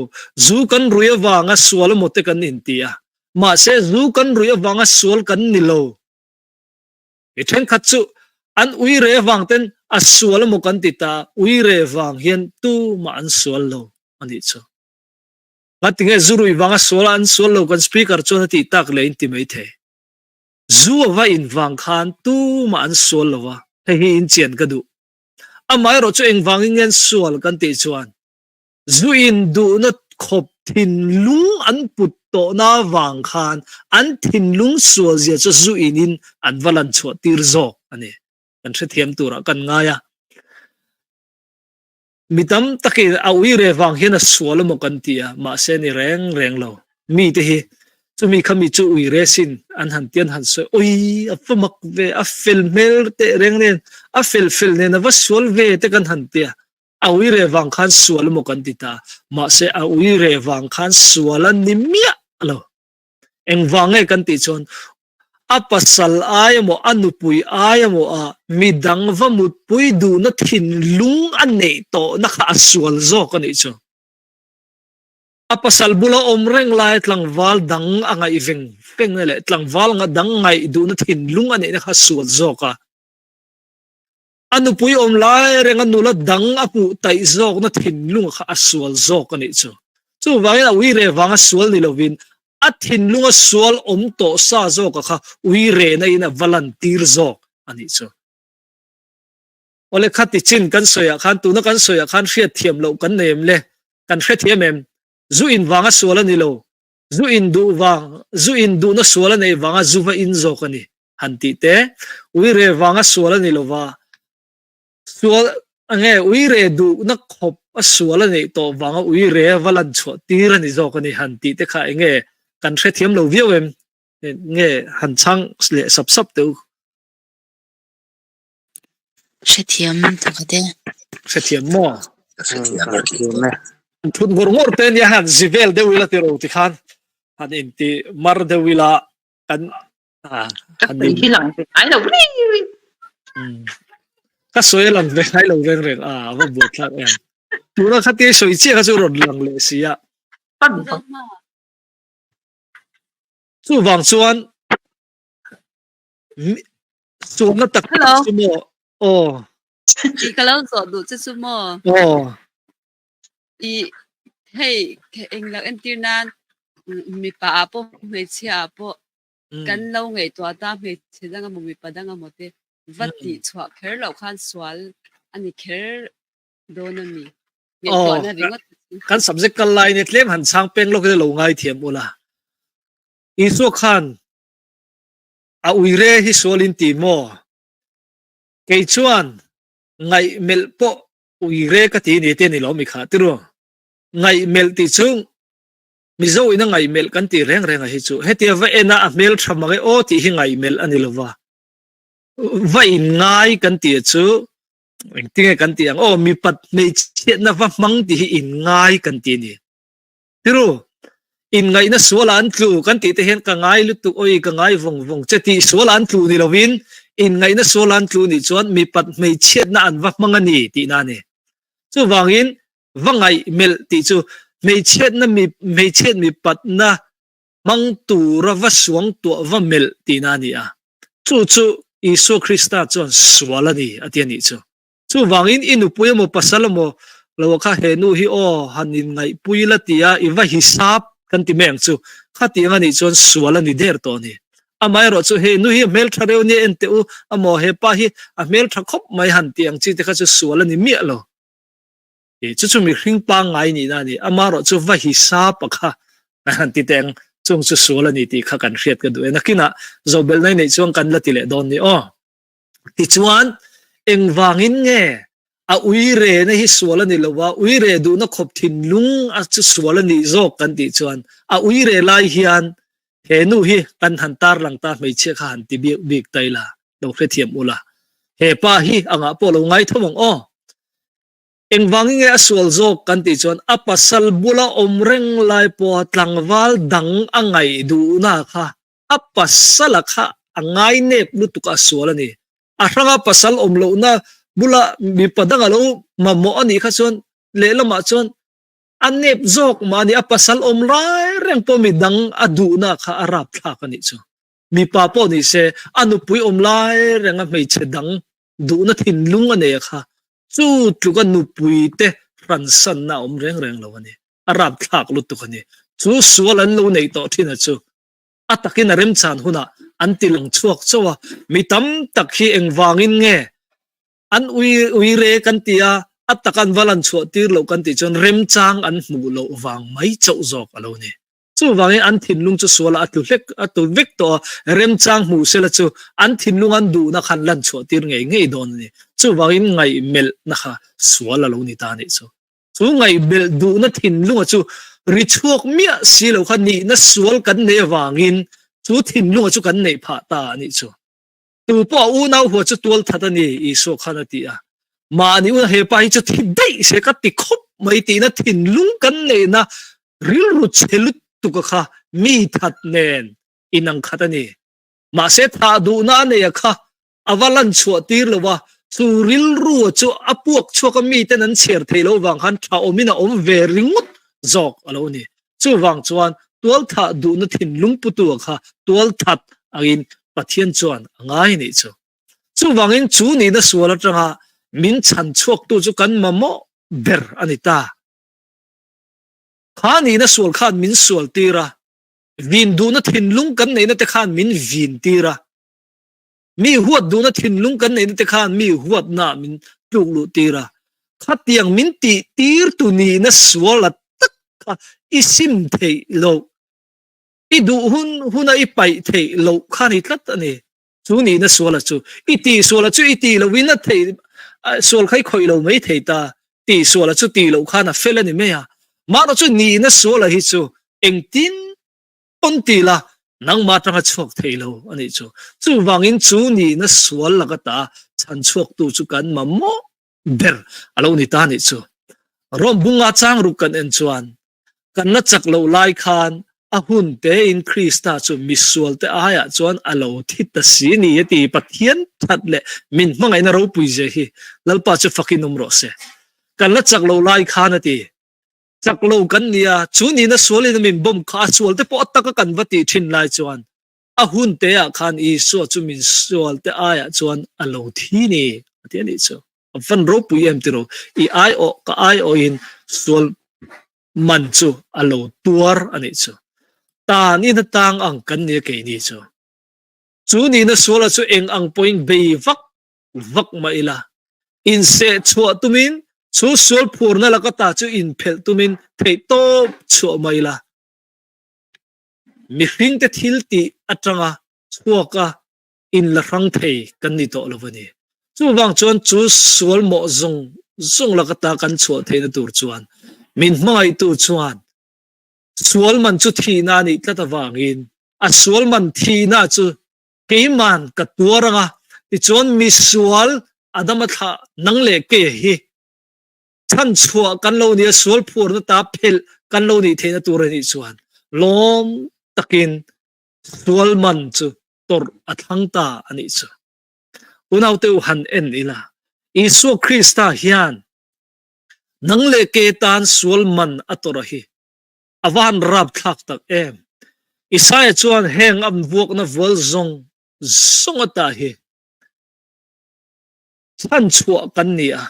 zu kan rui avanga sual emaw te kan inti a, mahse zu kan rui avanga sual kan ni lo. Mi thenkhat chu an ui re vang ten a sual emaw kan ti ta, ui re vang hian tumah an sual lo a nih chu. Ngatinge zu rui vanga sual a an sual lo kan speaker chuan a tih tak leh in ti mai thei. Zu a va in vang khan tumah an sual lo a, hei hi in chian ka duh. Amaherawh chu engvangin nge an sual kan tih chuan Zu in duhna khawp thinlung an put tawhna avang khan an thinlung sualzia chu zu inin an va lan chhuah tir zawk a ni. Kan hrethiam turah kan ngai a. Mi tam takin a ui re vang hian a sual emaw kan ti a, mahse ni reng reng lo. Mite hi chumi kha mi chu ui re sin an han ti an han sawi, ui a va mak ve, a fel hmel teh reng nen, a fel fel nen a va sual ve te kan han ti a. A ui re vang khan sual emaw kan ti ta, mahse a ui re vang khan sual a ni miah lo. Engvang nge kan tih chuan a pasal ai emaw a nupui ai emaw a midang va mutpui duhna thinlung a neih tawhna kha a sual zawk a nih chu. A pasal bula awm reng lai tlangval dang a ngaih veng vengna leh tlangval dang ngaih duhna thinlung a neihna kha a sual zawk a. A nupui awm lai renga nula dang a hmuh taih zawkna thinlung kha a sual zawk a nih chu. Chuvangin a uire vanga sual ni lovin a thinlunga sual awm tawh sa zawka kha uirena in a va lantir zawk a nih chu. Awle khati chin kan sawiah khan tuna kan sawiah khan hriatthiam loh kan nei em le? Kan hrethiam em? Zu in vanga sual a ni lo. Zu in duh vang, zu in duhna sual a neih vanga zu va in zawk a ni. Han tih te, uire vanga sual a ni lova, sual nge uire duhna khawp a sual a neih tawh vanga uire va lan chhuah tir a ni zawk a ni han tih te kha enge kan hrethiam lo viau em? Nge han chhang leh sap sap teh u. Hrethiam thawkhat e. Hrethiam maw? Hrethiam e. Thut ngawr ngawr te nia han zi vel deuh ila tiro tikhan han inti mar deuh ila kan Ka sawi hi lang ve ngai lo reng reng. Ka sawi lang ve ngai lo reng reng a va buai thlak em. Tuna kha te sawi chiah kha chu rawn lang leh si a. Chuvang chuan sualna tak chu maw aw. I ka lo zawh duh che chu maw? Aw. I hei englo entir nan mipa ah pawh hmeichhia ah pawh kan lo ngaihtuah ta hmeichhe dang emaw mipa dang emaw te va tih chhuah kher loh khan sual a ni kher dawn a ni. Ngaihtuahna ringawt. Kan subject kal lai ni tlem han chhang peng lawk ila lo ngaithiam ula. Isua khan a uire hi sual in ti maw? Kei chuan ngaih melh pawh uire ka ti ni te ni lo mi kha tiru. Ngaih melh tih chu Mizo in a ngaih melh kan tih reng reng a hi chu hetia va en a a hmel tha mang e aw tih hi ngaih melh a ni lo va. Va in ngai kan tih chu engtinge kan tih ang aw mipat hmeichhiatna va hmang tih hi in ngai kan ti a ni. Tiru, inngaihna sualah an tlu kan tih te hian ka ngai lutuk awi ka ngai vawng vawng che tih sualah an tlu ni lovin inngaihna sualah an tlu nih chuan mipat hmeichhiatna an va hmang a ni tihna a ni. Chuvangin va ngaih melh tih chu hmeichhiatna mi hmeichhiat mipatna hmang tura va suang tuah va melh tihna a ni a. Chu chu Isua Krista chuan sual a ni a ti a nih chu. Chuvangin i nupui emaw pasal emaw lo kha he nu hi aw han inngaihpui la ti a i va hisap kan ti mai ang chu. Khatiang a nih chuan sual a ni der tawh a ni. Amaherawh chu hei nu hi a hmeltha reuh nia en teh u amaw he pa hi a hmeltha khawp mai han tih ang chi te kha chu sual a ni miah lo. I chu chu mihring pangngai nihna a ni. Amaherawh chu va hisap a kha kan han ti teh ang chung chu sual a ni tih kha kan hriat ka duh e. Nakinah zobelna i neih chuan kan la ti leh dawn ni aw. Tichuan, engvangin nge a uirena hi sual a ni lo a, uire duhna khawp thinlung a chu sual a nih zawk kan tih chuan a uire lai hian he nu hi kan han tarlang ta hmeichhia kha han ti bik bik ta ila, lo hrethiam ula. He pa hi angah pawh lo ngai tho ang aw. Engvangin nge a sual zawk kan tih chuan a pasal bula awm reng lai pawha tlangval dang a ngaih duhna kha a pasala kha a ngai nep lutuk a sual a ni. A hranga pasal awm lohna bula mipa dang a lo mamawh a nih kha chuan lehlamah chuan a nep zawk mah a ni. A pasal awm lai reng pawh mi dang a duhna kha a rapthlak a nih chu. Mipa pawh ni se a nupui awm lai renga hmeichhe dang duhna thinlung a nei a kha chu tluka nupui te hransanna a awm reng reng lo a ni. A rapthlak lutuk a ni. Chu sual an lo neih tawh thin a chu a takin a remchan hunah an ti lang chhuak chauh a, mi tam tak hi engvangin nge an ui ui re kan ti a, a tak an va lan chhuah tir loh kan tih chuan remchang an hmuh loh vang mai chauh zawk a lo ni. Chuvangin an thinlung chu sualah a tlu hlek a tlu vek tawh a, remchang hmuh sela chu an thinlung an duhna khan lan chhuah tir ngei ngei dawn a ni. Chuvangin ngaihmelhna kha sual a lo ni ta a nih chu. Chu ngaihmelh duhna thinlunga chu ri chhuak miah si lo kha nihna sual kan neih avangin chu thinlunga chu kan neih phah ta a nih chu. Tu pawh a unau hua chu tual that a ni, Isua khan a ti a. Mahni una he pa hi chu thi daih se ka ti khawp mai tihna thinlung kan neihna rilru chhe lutuk a kha mi that nen inang khat a ni. Mahse thah duhna a nei a kha a va lan chhuah tir lo a, chu rilru chu a puak chhuak a miten an chhiar thei lo vang khan tha awmin a awm ve ringawt zawk a lo ni. Chuvang chuan tualthah duhna thinlung putu kha tualthat angin Pathian chuan a ngai nih chu. Chuvangin chu nihna sual atanga min chhan chhuaktu chu kan mamawh ber a ni ta. Kha nihna sual khan min sual tir a, vin duhna thinlung kan neihna te khan min vin tir a, Mi huat duhna thinlung kan neihna te khan mi huatna min tluk luh tir a, khatiang min tih tir tu nihna sual a tak kha i sim theih loh, i duh hun huna i paih theih loh kha ni tlat a ni. Chu nihna sual a chu i tih sual a chu i tih lohin a theih sual kha i khawih lo mai thei ta, tih sual a chu tih loh khan a fel a ni mai a, mahrawh chu nihna sual a hi chu engtin Pawn ti la, nangmah atanga chhuak thei lo a nih chu. Chuvangin chu nihna sual laka ta chhan chhuaktu chu kan mamawh ber a lo ni ta a nih chu. Rome bunga chang ruk kan en chuan kan la chak loh lai khan a hun tein Krista chu misualte aiah chuan a lo thi ta si ni a ti. Pathian that leh min hmangaihna ropui zia hi Lalpa chu fakin awm rawh se. Kan la chak loh lai khan a ti. Chak lo kan ni a, chu nihna sualin a min bawm kha a sual te pawh a taka kan va tih thin lai chuan a hun te ah khan Isua chu min sual te aiah chuan a lo thi ni a ti a nih chu. A van ropui em tiraw, i aiawh ka aiawhin sual man chu a lo tuar a nih chu. Tan in a tang ang kan ni a keini chu. Chu nihna suala chu eng ang pawhin bei vak vak mah ila, inseh chhuah tumin chu sual phurna laka ta chu inphelh tumin theihtawp chhuah mah ila, mihringte thil tih atanga chhuaka inla hrang thei kan ni tawh lo a ni. Chuvang chuan chu sual mawh zawng zawng laka ta kan chhuah theihna tur chuan min hmangaihtu chuan sual man chu thihna a nih tlat avangin a sual man thihna chu Keiman ka tuar anga, tichuan misual Adama thlah nang leh kei hi chhanchhuah kan lo nia, sual phurna ta phelh kan lo nih theihna tur a nih chuan lawm takin sual man chu tawrh a thlang ta a nih chu. Unaute u han en ila, Isua Krista hian nang leh kei tan sual man a tawrh a hi A va han rapthlak tak em! Isaia chuan heng a vuakna vual zawng zawng ata hi chhanchhuah kan ni a,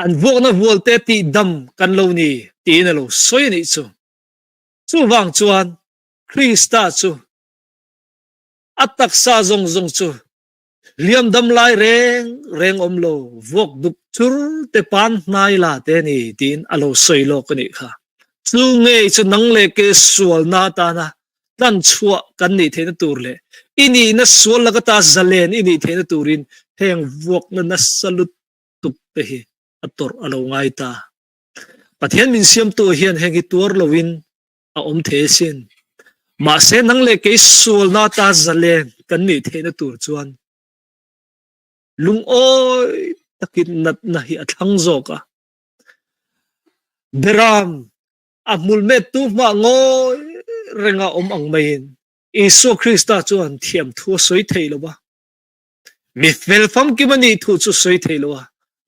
an vuakna vualte tihdam kan lo ni tiin a lo sawi a nih chu. Chuvang chuan Krista chu a taksa zawng zawng chu Hliam dam lai reng reng awm lo, vuak duk chur te pan hnai la te a ni tiin a lo sawi lawk a nih kha. Chu ngei chu nang leh ke sualna atana tlan chhuah kan nih theihna tur leh i nihna sual laka ta zalen i nih theihna turin heng vuakna nasa lutuk te hi a tawrh a lo ngai ta. Pathian min siamtu hian heng hi tuar loin a awm thei asin. Mahse nang leh kei sualna ata zalen kan nih theihna tur chuan. Lungawi takin natna hi a thlang zawk a. Beram a hmul mettu hmah ngawi renga awm ang maiin Isua Krista chuan thiamthu a sawi thei lo va. Mi fel famkim a nih thu chu sawi thei lo a,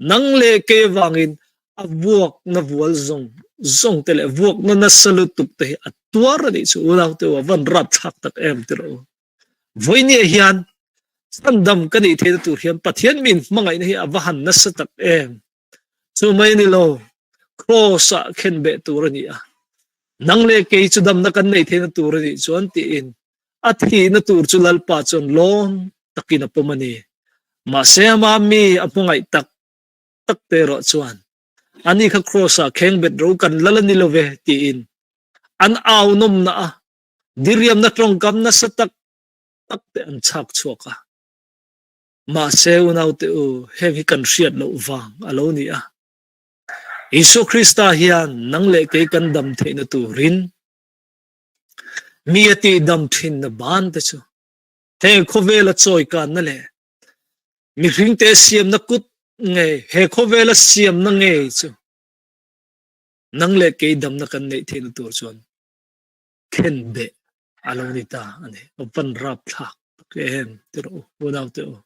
nang leh kei avangin a vuakna vual zawng zawng te leh vuakna nasa lutuk te hi a tuar a nih chu unaute u a van rapthlak tak em ti rawh u. Vawinia hian chhandam ka nih theihna tur hian Pathian min hmangaihna hi a va han nasa tak em. Chu mai a ni lo, Kraws ah khenbeh tur a ni a, nang leh kei chu damna kan neih theihna tur a nih chuan tiin a thihna tur chu Lalpa chuan lawm takin a pawm a ni. Mahse ama mi a hmangaih tak tak te erawh chuan ani kha Kraws ah khengbet ro kan lal a ni lo ve tiin an au nawmna a diriamna tawngkam nasa tak tak te an chhak chhuak a. Mahse unaute u, heng hi kan hriat loh vang a lo ni a. Isua Krista hian nang leh kei kan dam theihna turin mi a tihdam thinna ban te chu heng khawvela chawikanna leh mihringte siamna kut ngei, he khawvela siamna ngei chu nang leh kei damna kan neih theihna tur chuan khenbeh a lo ni ta a ni. A van rapthlak tak em ti rawh u, unaute u.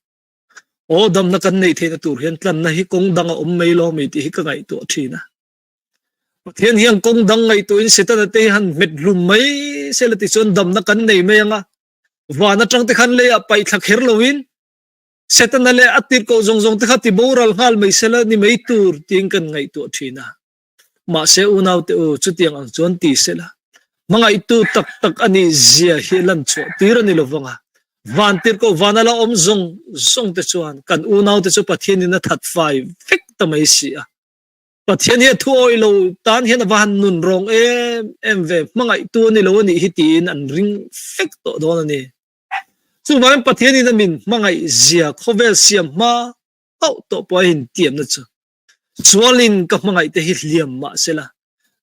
Aw damna kan neih theihna tur hian tlanna hi kawng dang a awm mai lo mi tih hi ka ngaihtuah thin a. Pathian hian kawng dang ngaihtuahin Setana te hi han hmet hlum mai sela tichuan damna kan nei mai ang a. Van atang te khan leiah paih thla kher loin Setana leh a tirhkoh zawng zawng te kha ti boral nghal mai sela ni mai tur tiin kan ngaihtuah thin a. Mahse unaute u, chutiang ang chuan ti sela, hmangaihtu tak tak a nih zia hi lan chhuah tir a ni lo vang a. Van tirhkoh vana la awm zawng zawng te chuan kan unaute chu Pathianin a that fai vek ta mai si a. Pathian hi a thu awih lo tan hian a va han nun rawng em em ve, hmangaihtu a ni lo a nih hi tiin an ring fek tawh dawn a ni. Chuvangin Pathianin a min hmangaih zia khawvel siam hma hauh tawh pawh a intiamna chu Sualin ka hmangaihte hi hliam mah sela,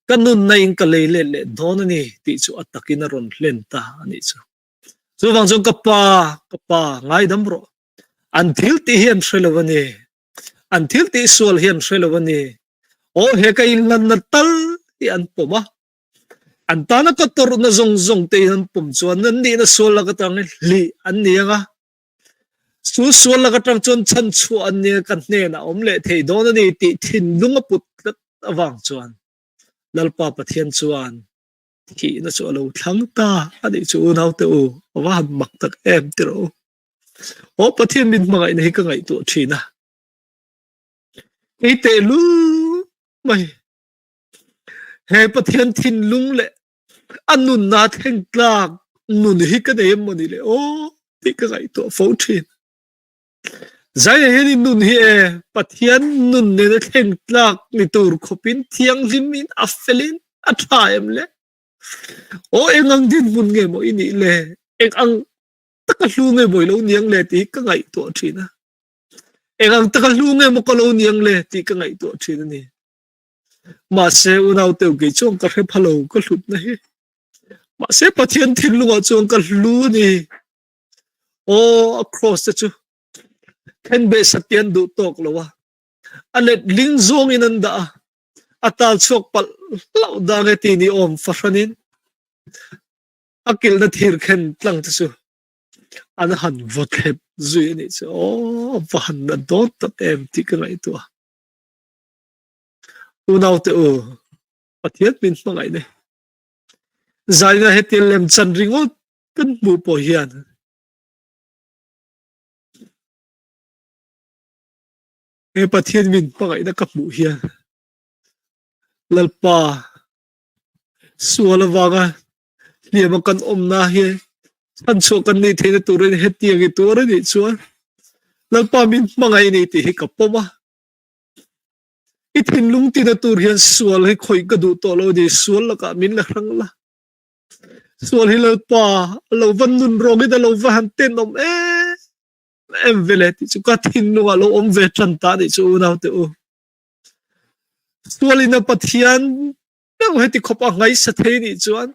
ka nunna-in ka lei let leh dawn a ni tih chu a takin a rawn hlen ta a nih chu. Chuvang chuan ka pa, ka pa, ngaidam rawh. An thil tih hi an hre lo a ni. An thil tih sual hi an hre lo a ni. Aw he ka inlanna tal hi an pawm a. An tana ka tawrhna zawng zawng te in an pawm chuan an nihna sual lak atangin hlih an ni ang a. Chu sual lak atang chuan chhan chhuah an nia ka hnenah awm leh thei dawn a ni tih thinlung a put tlat avang chuan Lalpa Pathian chuan thihna chu a lo thlang ta a nih chu unaute u a va han mak tak em ti rawh u. Aw Pathian min hmangaihna hi ka ngaihtuah thin a. Kei tehlul mai he Pathian thinlung leh a nunna thleng tlak nun hi ka nei em mawni le aw tih ka ngaihtuah fo thin. Zaia hian i nun hi e Pathian nun nena thleng tlak ni tur khawpin thianghlimin a felin a tha em le? Aw eng ang dinhmun nge maw i nih le? Eng ang taka hlu nge maw i lo niang le tih hi ka ngaihtuah thin a. Eng ang taka hlu nge maw ka lo niang le tih ka ngaihtuah thin a ni. Mahse unaute kei chuan ka hre pha lo ka hlutna hi. Mahse Pathian thinlungah chuan ka hlu a ni. Aw a cross te chu khenbeh satian duh tawk lo a. A let ling zawngin an dah a. A tal chhuak palh hlauh dang e ti ni awm fahranin a kilhna thir khen tlang te chu an han vaw thlep zui a nih chu. Aw a va han na dawn tak em tih ka ngaihtuah. Unaute u, Pathian min hmangaih nei. Zaina hetiang lemchan ringawt kan hmuh pawh hian he Pathian min hmangaihna ka hmuh hian Lalpa sual avanga hliama kan awmna hi chhanchhuah kan nih theihna turin hetiang i tuar a nih chuan Lalpa min hmangaih ni tih hi ka pawm a. I thinlung tina tur hian sual hi khawih ka duh tawh lo a ni, sual lakah min la hrang la. Sual hi Lalpa a lo va nun rawngin a lo va han tenawm em em ve le tih chu ka thinlungah lo awm ve tan ta nih chu unaute u. Sualin a Pathian deuh heti khawp a ngaihsa thei nih chuan.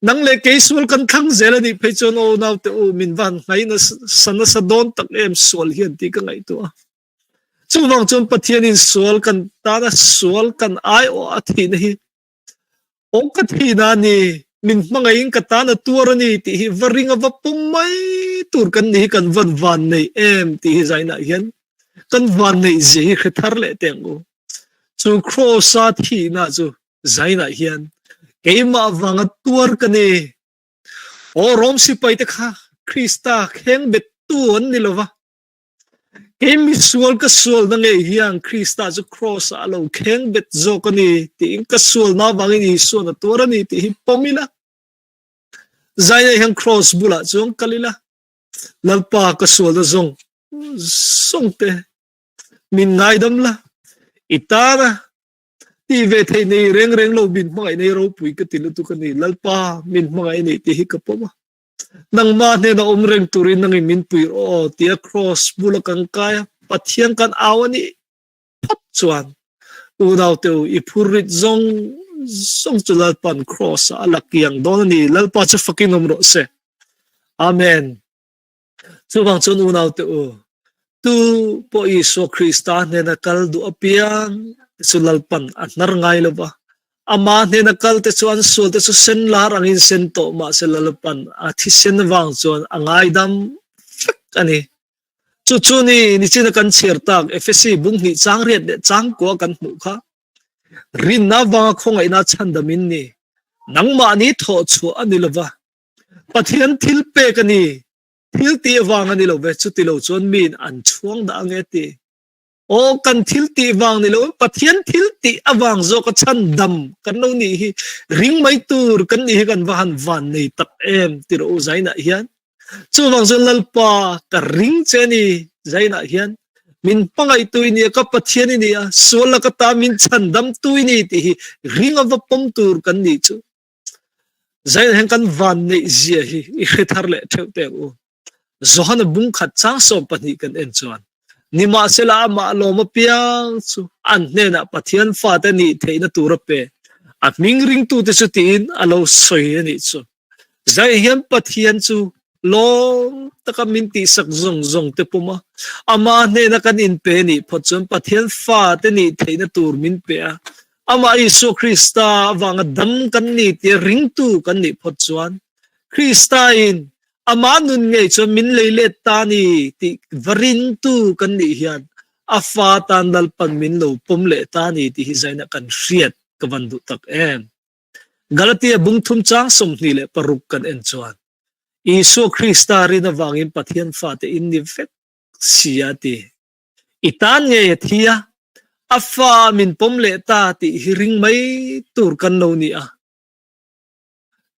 Nang leh kei sual kan thlang zel a nih phei chuan aw naute u min van hnai nasa nasa dawn tak em sual hian tih ka ngaihtuah a. Chuvang chuan Pathianin sual kan tana sual kan aiawh a thihna hi aw ka thihna a ni, min hmangaihin ka tan a tuar a ni tih hi va ring a va pawm mai tur kan ni hi kan van van nei em tih hi zainah hian kan van neih zia hi hre thar leh teh ang u. Chu Kraws-a thihna chu zainah hian keimah vanga tuar ka ni. Aw Rom sipaite kha Krista kheng bettu an ni lo va. Kei misual ka sualna ngei hian Krista chu Kraws-ah a lo kheng bet zawk a ni tiin ka sualna avangin Isua'n a tuar a ni tih hi pawm ila. Zainah hian Kraws bulah chuan kal ila, Lalpa ka sualna zawng zawng te min ngaidam la, i tana tih ve theih nei reng reng lo min hmangaih nei ropui ka ti lutuk a ni, Lalpa min hmangaih a nih tih hi ka pawm a. Nangmah hnena awm reng turin nangin min pui rawh aw tia kraws bula kan kai a, Pathian kan au a nih phawt chuan unaute u i phur rit zawng zawng chu Lalpan kraws ah a la kiang dawn a ni, Lalpa chu fakin awm rawh se. Amen. Chuvang chuan unaute u, tu pawh Isua Krista hnena kal duh apiang te chu Lalpan a hnar ngai lo va, amah hnena kal te chu an sual te chu sen lar angin sen tawh mah se Lalpan a thisen vang chuan a ngaidam vek a ni. Chu chu ni nichina kan chhiar tak Efesi bung hnih chang riat leh chang kua kan hmuh kha. Rinna vanga khawngaihna chhandamin ni, nangmahni thawhchhuah a ni lo va, Pathian thil pek a ni, thil tih vang a ni lo ve, chuti lo chuan miin an chhuang dah ange ti. Aw, kan thil tih vang ni lo, Pathian thil tih avang zawk a chhan dam kan lo nih hi, ring mai tur kan nih hi kan va han van nei tak em ti rawh u Zainah hian. Chuvang chuan Lalpa ka ring che a ni Zainah hian min hmangaihtu i ni a, ka Pathian i ni a, sual laka ta min chhan damtu i ni tih hi ring a va pawm tur kan nih chu. Zainah hian kan van neih zia hi i hre thar leh theuh teh ang u. Johana bung khat chang 12 kan en chuan, Nimahsela amah lawm apiang chu an hnenah Pathian fate nih theihna tur a pe, a hming ringtute chu tiin a lo sawi a nih chu. Zainah hian Pathian chu Lawm taka min tihsak zawng zawng te pawm a, Ama hnena kan inpe nih phawt chuan Pathian fate nih theihna tur min pe a, Amah Isua Krista avanga dam kan ni tia ringtu kan nih phawt chuan Krista in Ama nun ngei chuan min lei let ta ni tih va ringtu kan nih hian a fa tan Lalpan min lo pawm leh ta ni tih hi zaina kan hriat ka van duh tak em. Galatia bung thum chang 26 kan en chuan Isua Krista rin avangin Pathian fate in ni vek si a ti. I tan ngei a thi a, a fa min pawm leh ta tih hi ring mai tur kan lo ni a.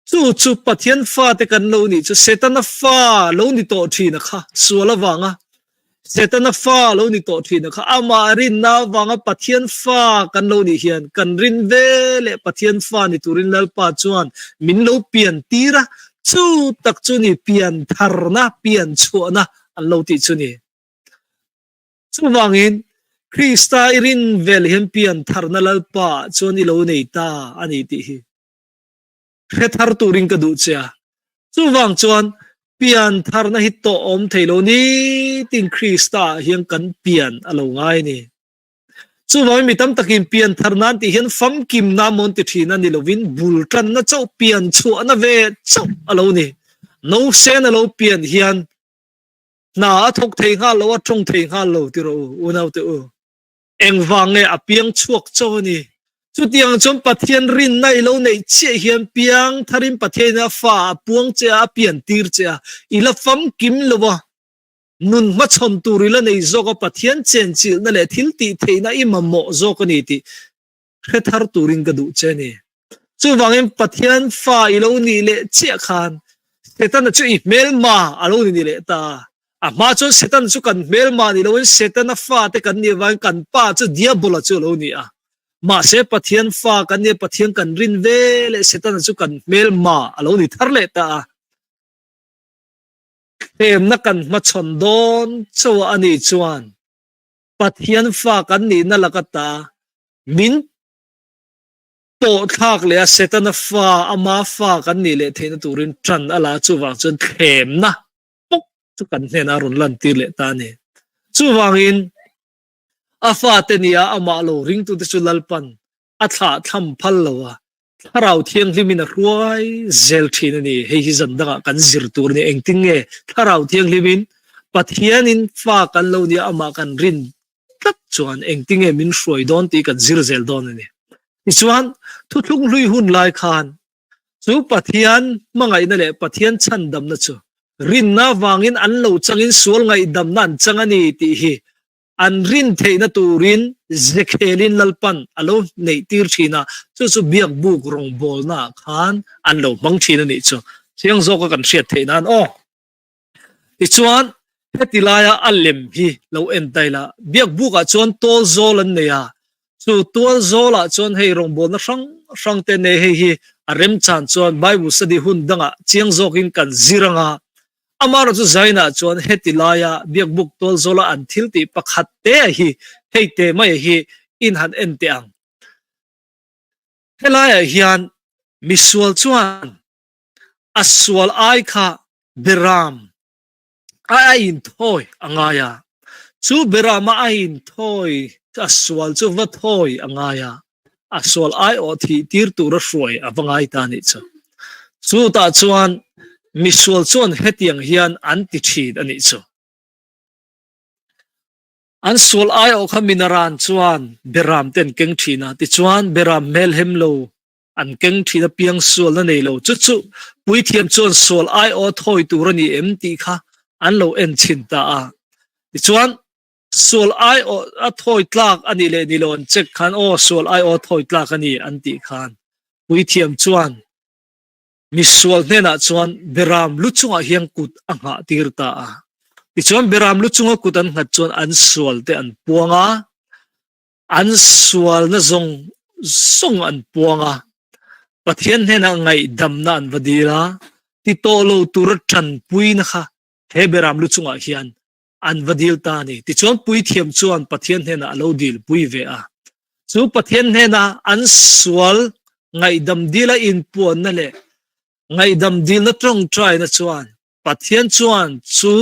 Chu chu Pathian fate kan lo nih chu Setana fa lo ni tawh thin a kha sual avanga Setana fa lo ni tawh thin a kha amah rinna avanga Pathian fa kan lo nih hian kan rin ve leh Pathian fa ni turin Lalpa chuan min lo pian tir a, chu tak chu ni pian tharna, pian chhuahna an lo tih chu ni. Chuvangin Krista i rin vel hian pian tharna Lalpa chuan i lo nei ta a ni tih hi. Hre thar turin ka duh che a. Chuvang chuan pian tharna hi tawh awm thei lo nitin Krista ah hian kan pian a lo ngai a ni. Chuvangin mi tam takin pian thar nan tih hian famkimna mawn ti thin a ni lovin bul tanna chauh pian chhuahna ve chauh a lo ni. Nausen a lo pian hian hna a thawk thei nghal lo a tawng thei nghal lo ti rawh u unaute u. Engvang nge a piang chhuak chauh a ni? Chutiang chuan Pathian rinna i lo neih chiah hian piang tharin Pathianin a fa a puang che a, a pian tir che a, i la famkim lo a, nun hmachhawn tur i la nei zawk a, Pathian chenchilhna leh thil tih theihna i mamawh zawk a ni tih hre thar turin ka duh che a ni. Chuvangin Pathian fa i lo nih leh chiah khan Setana chu i hmelma a lo ni leh ta. A hma chuan Setana chu kan hmelma ni loin Setana fate kan nih avangin kan pa chu Diabola chu a lo ni a. Mahse Pathian fa kan nia Pathian kan rin ve leh Setana chu kan hmelma a lo ni thar leh ta a. Thlemna kan hmachhawn dawn chauh a nih chuan Pathian fa kan nihna laka ta min. Pawh thlak leh a Setana fa, ama fa kan nih leh theihna turin ṭan a la a, chuvang chuan thlemna bawk chu kan hnenah a rawn lantir leh ta a ni. Chuvangin a fate nia amah lo ringtute chu Lalpan a thlah thlam phal lo a, Thlarau Thianghlimin a hruai zel ṭhin a ni. Hei hi zan dangah kan zir tur a ni. Engtin nge Thlarau Thianghlimin Pathianin fa kan lo nia amah kan rin tlat chuan engtin nge min hruai dawn tih kan zir zel dawn a ni. Tichuan, thuthlung hlui hun lai khan chu Pathian hmangaihna leh Pathian chhandamna chu rinna avangin an lo changin sual ngaihdamna an chang a ni tih hi an rin theihna turin Zekhelin Lalpan a lo neihtir thin a, chu chu biakbuk rawngbawlnaah khan an lo hmang thin a nih chu. Chiang zawka kan hriat theih nan aw. Tichuan, heti laia a lem hi lo en ta ila, biakbukah chuan tual zawl an nei a, chu tual zawlah chuan hei rawngbawlna hrang hrang te nei hei hi a remchan chuan Bible study hun dangah chiang zawkin kan zir ang a, amaherawhchu Zainah chuan heti laia biakbuk tual zawla an thil tih pakhat te hi hei te mai hi in han en teh ang. Helaiah hian misual chuan a sual ai kha Beram a a inthawi a ngai a, chu Beram a a inthawi a sual chu va thawi a ngai a, a sual aiawh thih tir tura hruai a va ngai ta nih chu. Chutah chuan misual chuan hetiang hian an ti thin a nih chu. An sual aiawh kha minaran chuan Beram te an keng thin a, tichuan Beram hmelhem lo An keng thin a piang sualna nei lo chu chu puithiam chuan sual aiawh thawi tur a ni em tih kha an lo en chhin ta a. Tichuan, sual aiawh a thawi tlak a nih leh ni lo an check khan aw sual aiawh thawi tlak a ni an tih khan puithiam chuan misual hnenah chuan Beram lu chungah hian kut a nghah tir ta a. Tichuan Beram lu chunga kut an nghat chuan an sual te an puang a. An sualna zawng zawng an puang a, Pathian hnenah ngaihdamna an va dil a, ti tawh lo tura tanpuina kha he Beram lu chungah hian an va dil ta a ni. Tichuan puithiam chuan Pathian hnenah a lo dilpui ve a. Chu Pathian hnena an sual ngaihdam dila inpuanna leh ngaihdam dilna tawngtaina chuan Pathian chuan chu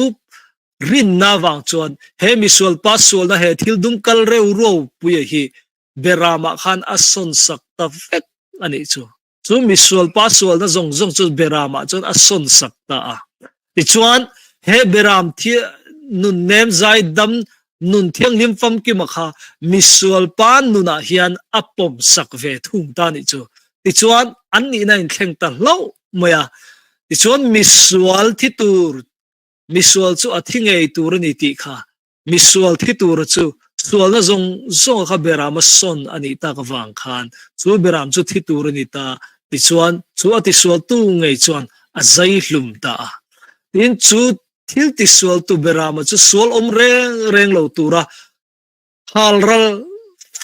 rinna vang chuan he misualpa sualna he thil dum kal reu ruau puia hi Beramah khan a sawn sak ta vek a nih chu. Chu misualpa sualna zawng zawng chu Beramah chuan a sawn sak ta a. Tichuan, he Beram thi nunnem zaidam nun thianghlim famkima kha misualpa nunah hian a pawm sak ve thung ta a nih chu. Tichuan, an nihna inthleng ta hlauh mai a. Tichuan misual thi tur, misual chu a thi ngei tur a ni tih kha, misual thi tura chu sualna zawng zawnga kha Beram a sawn a nih tak avang khan chu Beram chu thi tur a ni ta. Tichuan chu a tisualtu ngei chuan a zai hlum ta a. Tin, chu thil tisualtu Berama chu sual awm reng reng lo tura Hal ral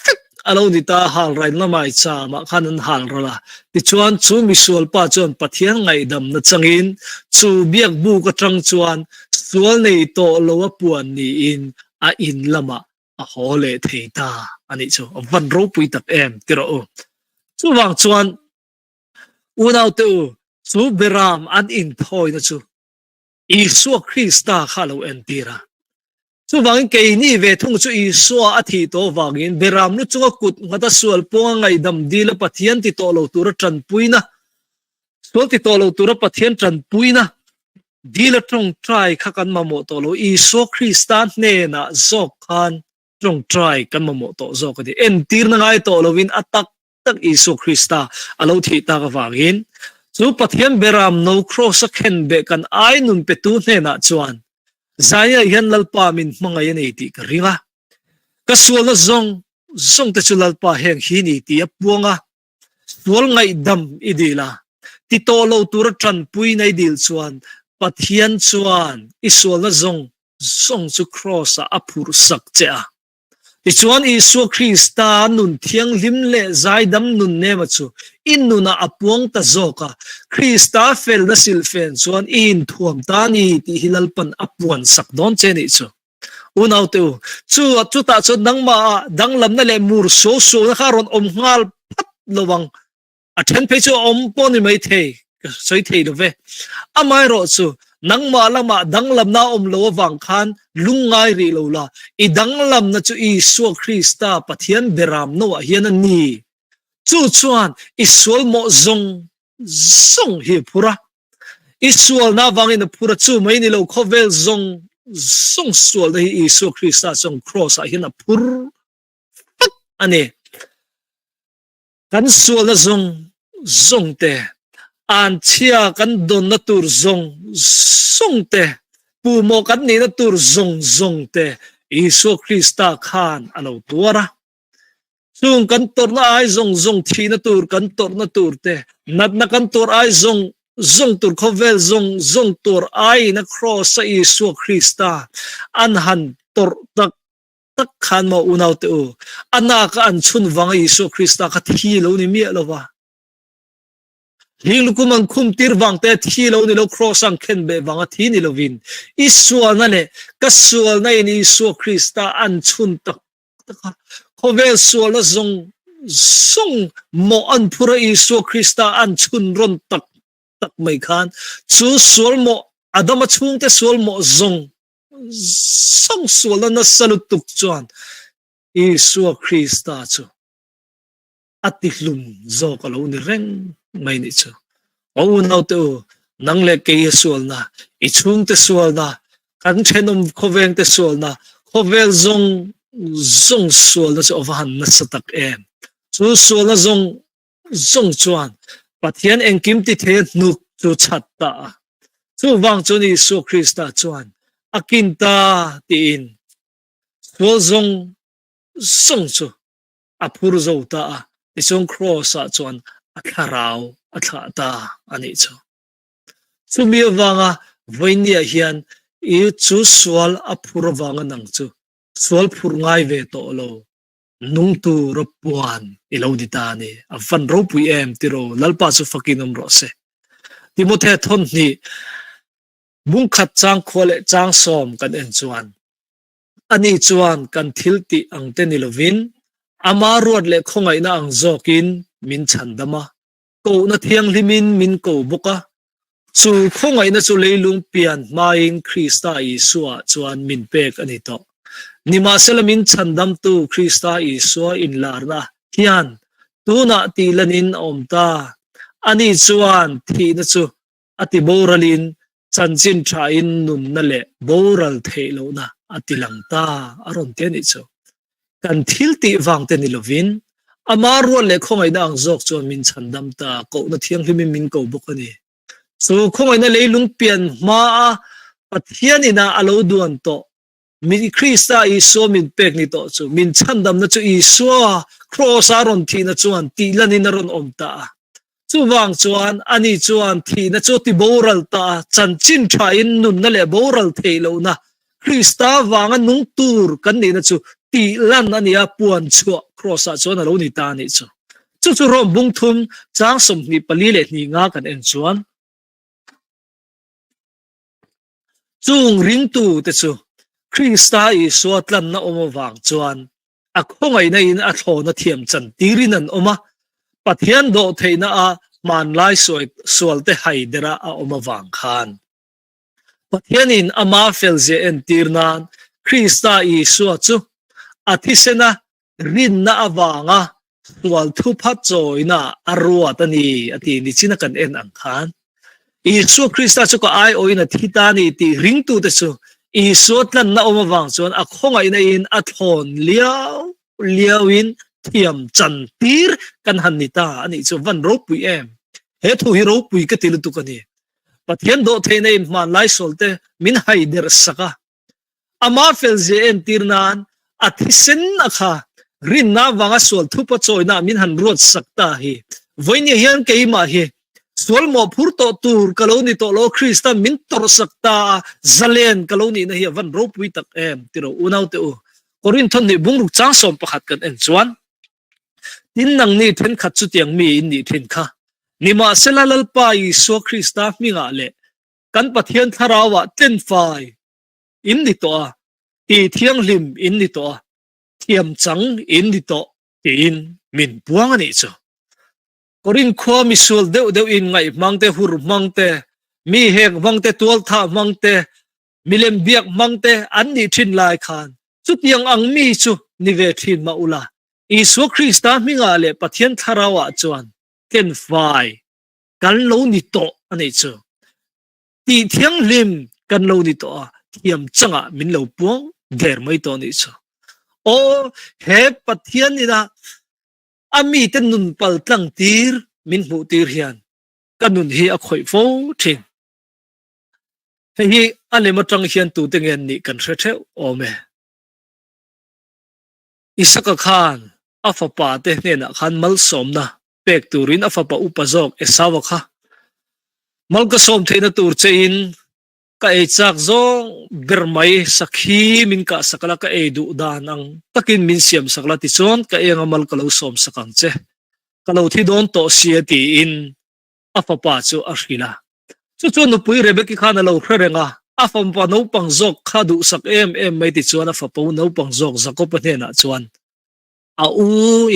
vek a lo ni ta, hal rain lamai chamah khan an hal ral a. Tichuan chu misual pa chuan Pathian ngaihdamna changin chu biakbuk atang chuan sual nei tawh lo a puan niin a in lamah a haw leh thei ta a nih chu. A van ropui tak em ti rawh u. Chuvang chuan unaute u, chu Beram an inthawina chu Isua Krista kha a lo entir a. Chuvangin keini ve thung chu Isua a thih tawh avangin Beram lu chunga kut nghata sual pawnga ngaihdam dila Pathian ti tawh lo tura tanpuina, sual ti tawh lo tura Pathian tanpuina dila tawngtai kha kan mamawh tawh lo. Isua Krista hnenah zawk khan tawngtai kan mamawh tawh zawk a ni. Entirna ngai tawh lovin a tak tak Isua Krista a lo thih tak avangin chu Pathian Beram no Kraws a khenbeh kan ai nun petu hnenah chuan Zaia hian Lalpa min hmangaih a nei tih ka ring a. Ka sualna zawng zawng te chu Lalpa heng hi ni tih a puang a, sual ngaihdam i dil a, ti tawh lo tura tanpuina i dil chuan Pathian chuan i sualna zawng zawng chu Kraws ah a phurh sak che a. Tichuan, Isua Krista nun thianghlim leh zaidam nun nema chu i nunah a puang ta zawk a, Krista felna silhfen chuan i inthuam ta a ni tih hi Lalpan a puan sak dawn che nih chu. Unaute u, chu chutah chuan nangmahah danglamna leh mur suau suauna kha a rawn awm nghal phat lo ang. A then phei chu a awm pawh ni mai thei, ka sawi thei lo ve. Amaherawhchu, nangmah lamah danglamna a awm lo avang khan lungngai rih lo la, i danglamna chu Isua Krista Pathian beram noah hian a ni. Chu chuan i sual mawh zawng zawng hi a phur a. I sualna avangin a phur a, chu mai ni lo khawvel zawng zawng sualna hi Isua Krista chuan Kraws ah hian a phur vek a ni. Kan sualna zawng zawng te, anchhia kan dawnna tur zawng zawng te, puhmawh kan nihna tur zawng zawng te Isua Krista khan a lo tuar a. Chung kan tawrhna ai zawng zawng thihna tur kan tawrhna tur te, natna kan tuar ai zawng zawng tur khawvel zawng zawng tuar aiin a Kraws-a Isua Krista an han tawrh tak tak khan maw unaute u, a naka an chhun vanga Isua Krista kha thi lo ni miah lo va. Hling lukum an khum tir vang te thi lo ni lo, Kraws an khen beh vanga thi ni lovin, i sualna leh ka sualna in Isua Krista an chhun tak tak a, khawvel sualna zawng zawng mawh an phur a Isua Krista an chhun rawn tak tak mai khan chu sual mawh Adama chhungte sual mawh zawng zawng sualna nasa lutuk chuan Isua Krista chu a tihlum zawk a lo ni reng mai nih chu. Aw unaute u, nang leh kei a sualna, i chhungte sualna, kan thenawm khawvengte sualna, khawvel zawng zawng sualna chu a va han nasa tak em. Chu sualna zawng zawng chuan Pathian engkim ti thei a hnuk chu chhat ta a. Chuvang chuan Isua Krista chuan a kin ta tiin sual zawng zawng chu a phur zo ta a, tichuan Kraws-ah chuan a thlarau a thlah ta a nih chu. Chumi avanga vawinia hian i chu sual a phur avanga nang chu sual phur ngai ve tawh lo nung tur a puan i lo ni ta a ni. A van ropui em tiraw Lalpa chu fakin awm rawh se. Timothea thawnhnih bungkhat chang khua leh chang sawm kan en chuan Ani chuan kan thil tih ang te ni lovin, ama ruat leh khawngaihna ang zawkin min chhandam a, kohna thianghlimin min ko bawk a. Chu khawngaihna chu leilung pian hmain Krista Isua chuan min pek a ni tawh. Nimahsela min chhandamtu Krista Isua inlarna hian tunah tih lanin a awm ta. Ani chuan thihna chu a ti boralin chanchin thain nunna leh boral theih lohna a ti lang ta a rawn ti a nih chu. Kan thil tih vang te ni lovin ama rual leh khawngaihna ang zawk chuan min chhandam ta, kohna thianghlimin min ko bawk a ni. Chu khawngaihna leilung pian hmaa Pathian inah a lo duan tawh Min Krista Isua min pek ni tawh chu, min chhandamna chu Isua Kraws-a rawn thihna chuan tih lanin a rawn awm ta a. Chuvang chuan ani chuan thihna chu ti boral ta a, chanchin thain nunna leh boral theih lohna Krista vanga nung tur kan nihna chu tih lan a ni a, puan chhuah Kraws-ah chuan a lo ni ta a nih chu. Chu chu Rom bung thum chang 24 leh hnih nga kan en chuan. Chung ringtute chu Krista Isua tlanna awm avang chuan a khawngaihna in a thlawna thiam chan tirin an awm a, Pathian dawhtheihna a hmanlai sualte haidera a awm avang khan Pathianin ama felzia entir nan Krista Isua chu a thisena rinna avanga sual thupha chawina a ruat a ni a ti nichin a kan en ang khan Isua Krista chu ka aiawhin a thi ta a ni tih ringtute chu Isua tlanna awm avang chuan a khawngaihna in a thlawn liau liau in thiam chan tir kan han ni ta a nih chu van ropui em he thu hi ropui ka ti lutuk a ni Pathian dawhtheihna in hmanlai sualte min haider sak a Ama felzia entir nan a thisen a kha rinna avanga sual thupa chawina min han ruat sak ta hi. Vawinia hian keimah hi sual mawhphur tawh tur ka lo ni tawh lo, Krista min tawrh sak ta a, zalen ka lo nihna hi a van ropui tak em ti rawh unaute u. Korinth thawhnih bungruk chang 11 kan en chuan, Tin nangni thenkhat chutiang mi in nih thin kha, nimahsela Lalpa Isua Krista hmingah leh Kan Pathian thlarauah tlenfai in ni tawh a, ti thianghlim in ni tawh a, thiam chang in ni tawh tiin min puang a nih chu. Korinth khua misual deuh deuh in ngaih hmang te, hur hmang te, mi hek hmang te, tualthah hmang te, milem biak hmang te an nih thin lai khan chutiang ang mi chu ni ve thin mah ula, Isua Krista hmingah leh Pathian Thlarau ah chuan tlenfai kan lo ni tawh a nih chu. Tih thianghlim kan lo ni tawh a, thiam changah min lo puang der mai tawh a nih chu. Aw, he Pathian ina a mite nun pal tlang tir min hmuh tir hian ka nun hi a khawih fo thin. Hei hi a lem atang hian tute nge an nih kan hre theuh awm e. Isaka khan a fapa te hnenah khan malsawmna pek turin a fapa upa zawk Esau-a kha mal ka sawm theihna tur chein ka ei chak zawng ber mai sakhi min kah sak la, ka ei duh dan ang takin min siam sak la tichuan ka enga mal ka lo sawm sak ang che, ka lo thi dawn tawh sia tiin a fapa chu a hrilh a. Chu chuan nupui Rebeki khan a lo hre reng a, a fapa naupang zawk kha duhsak em em mai tichuan a fapa naupang zawk Jakob-a hnenah chuan a u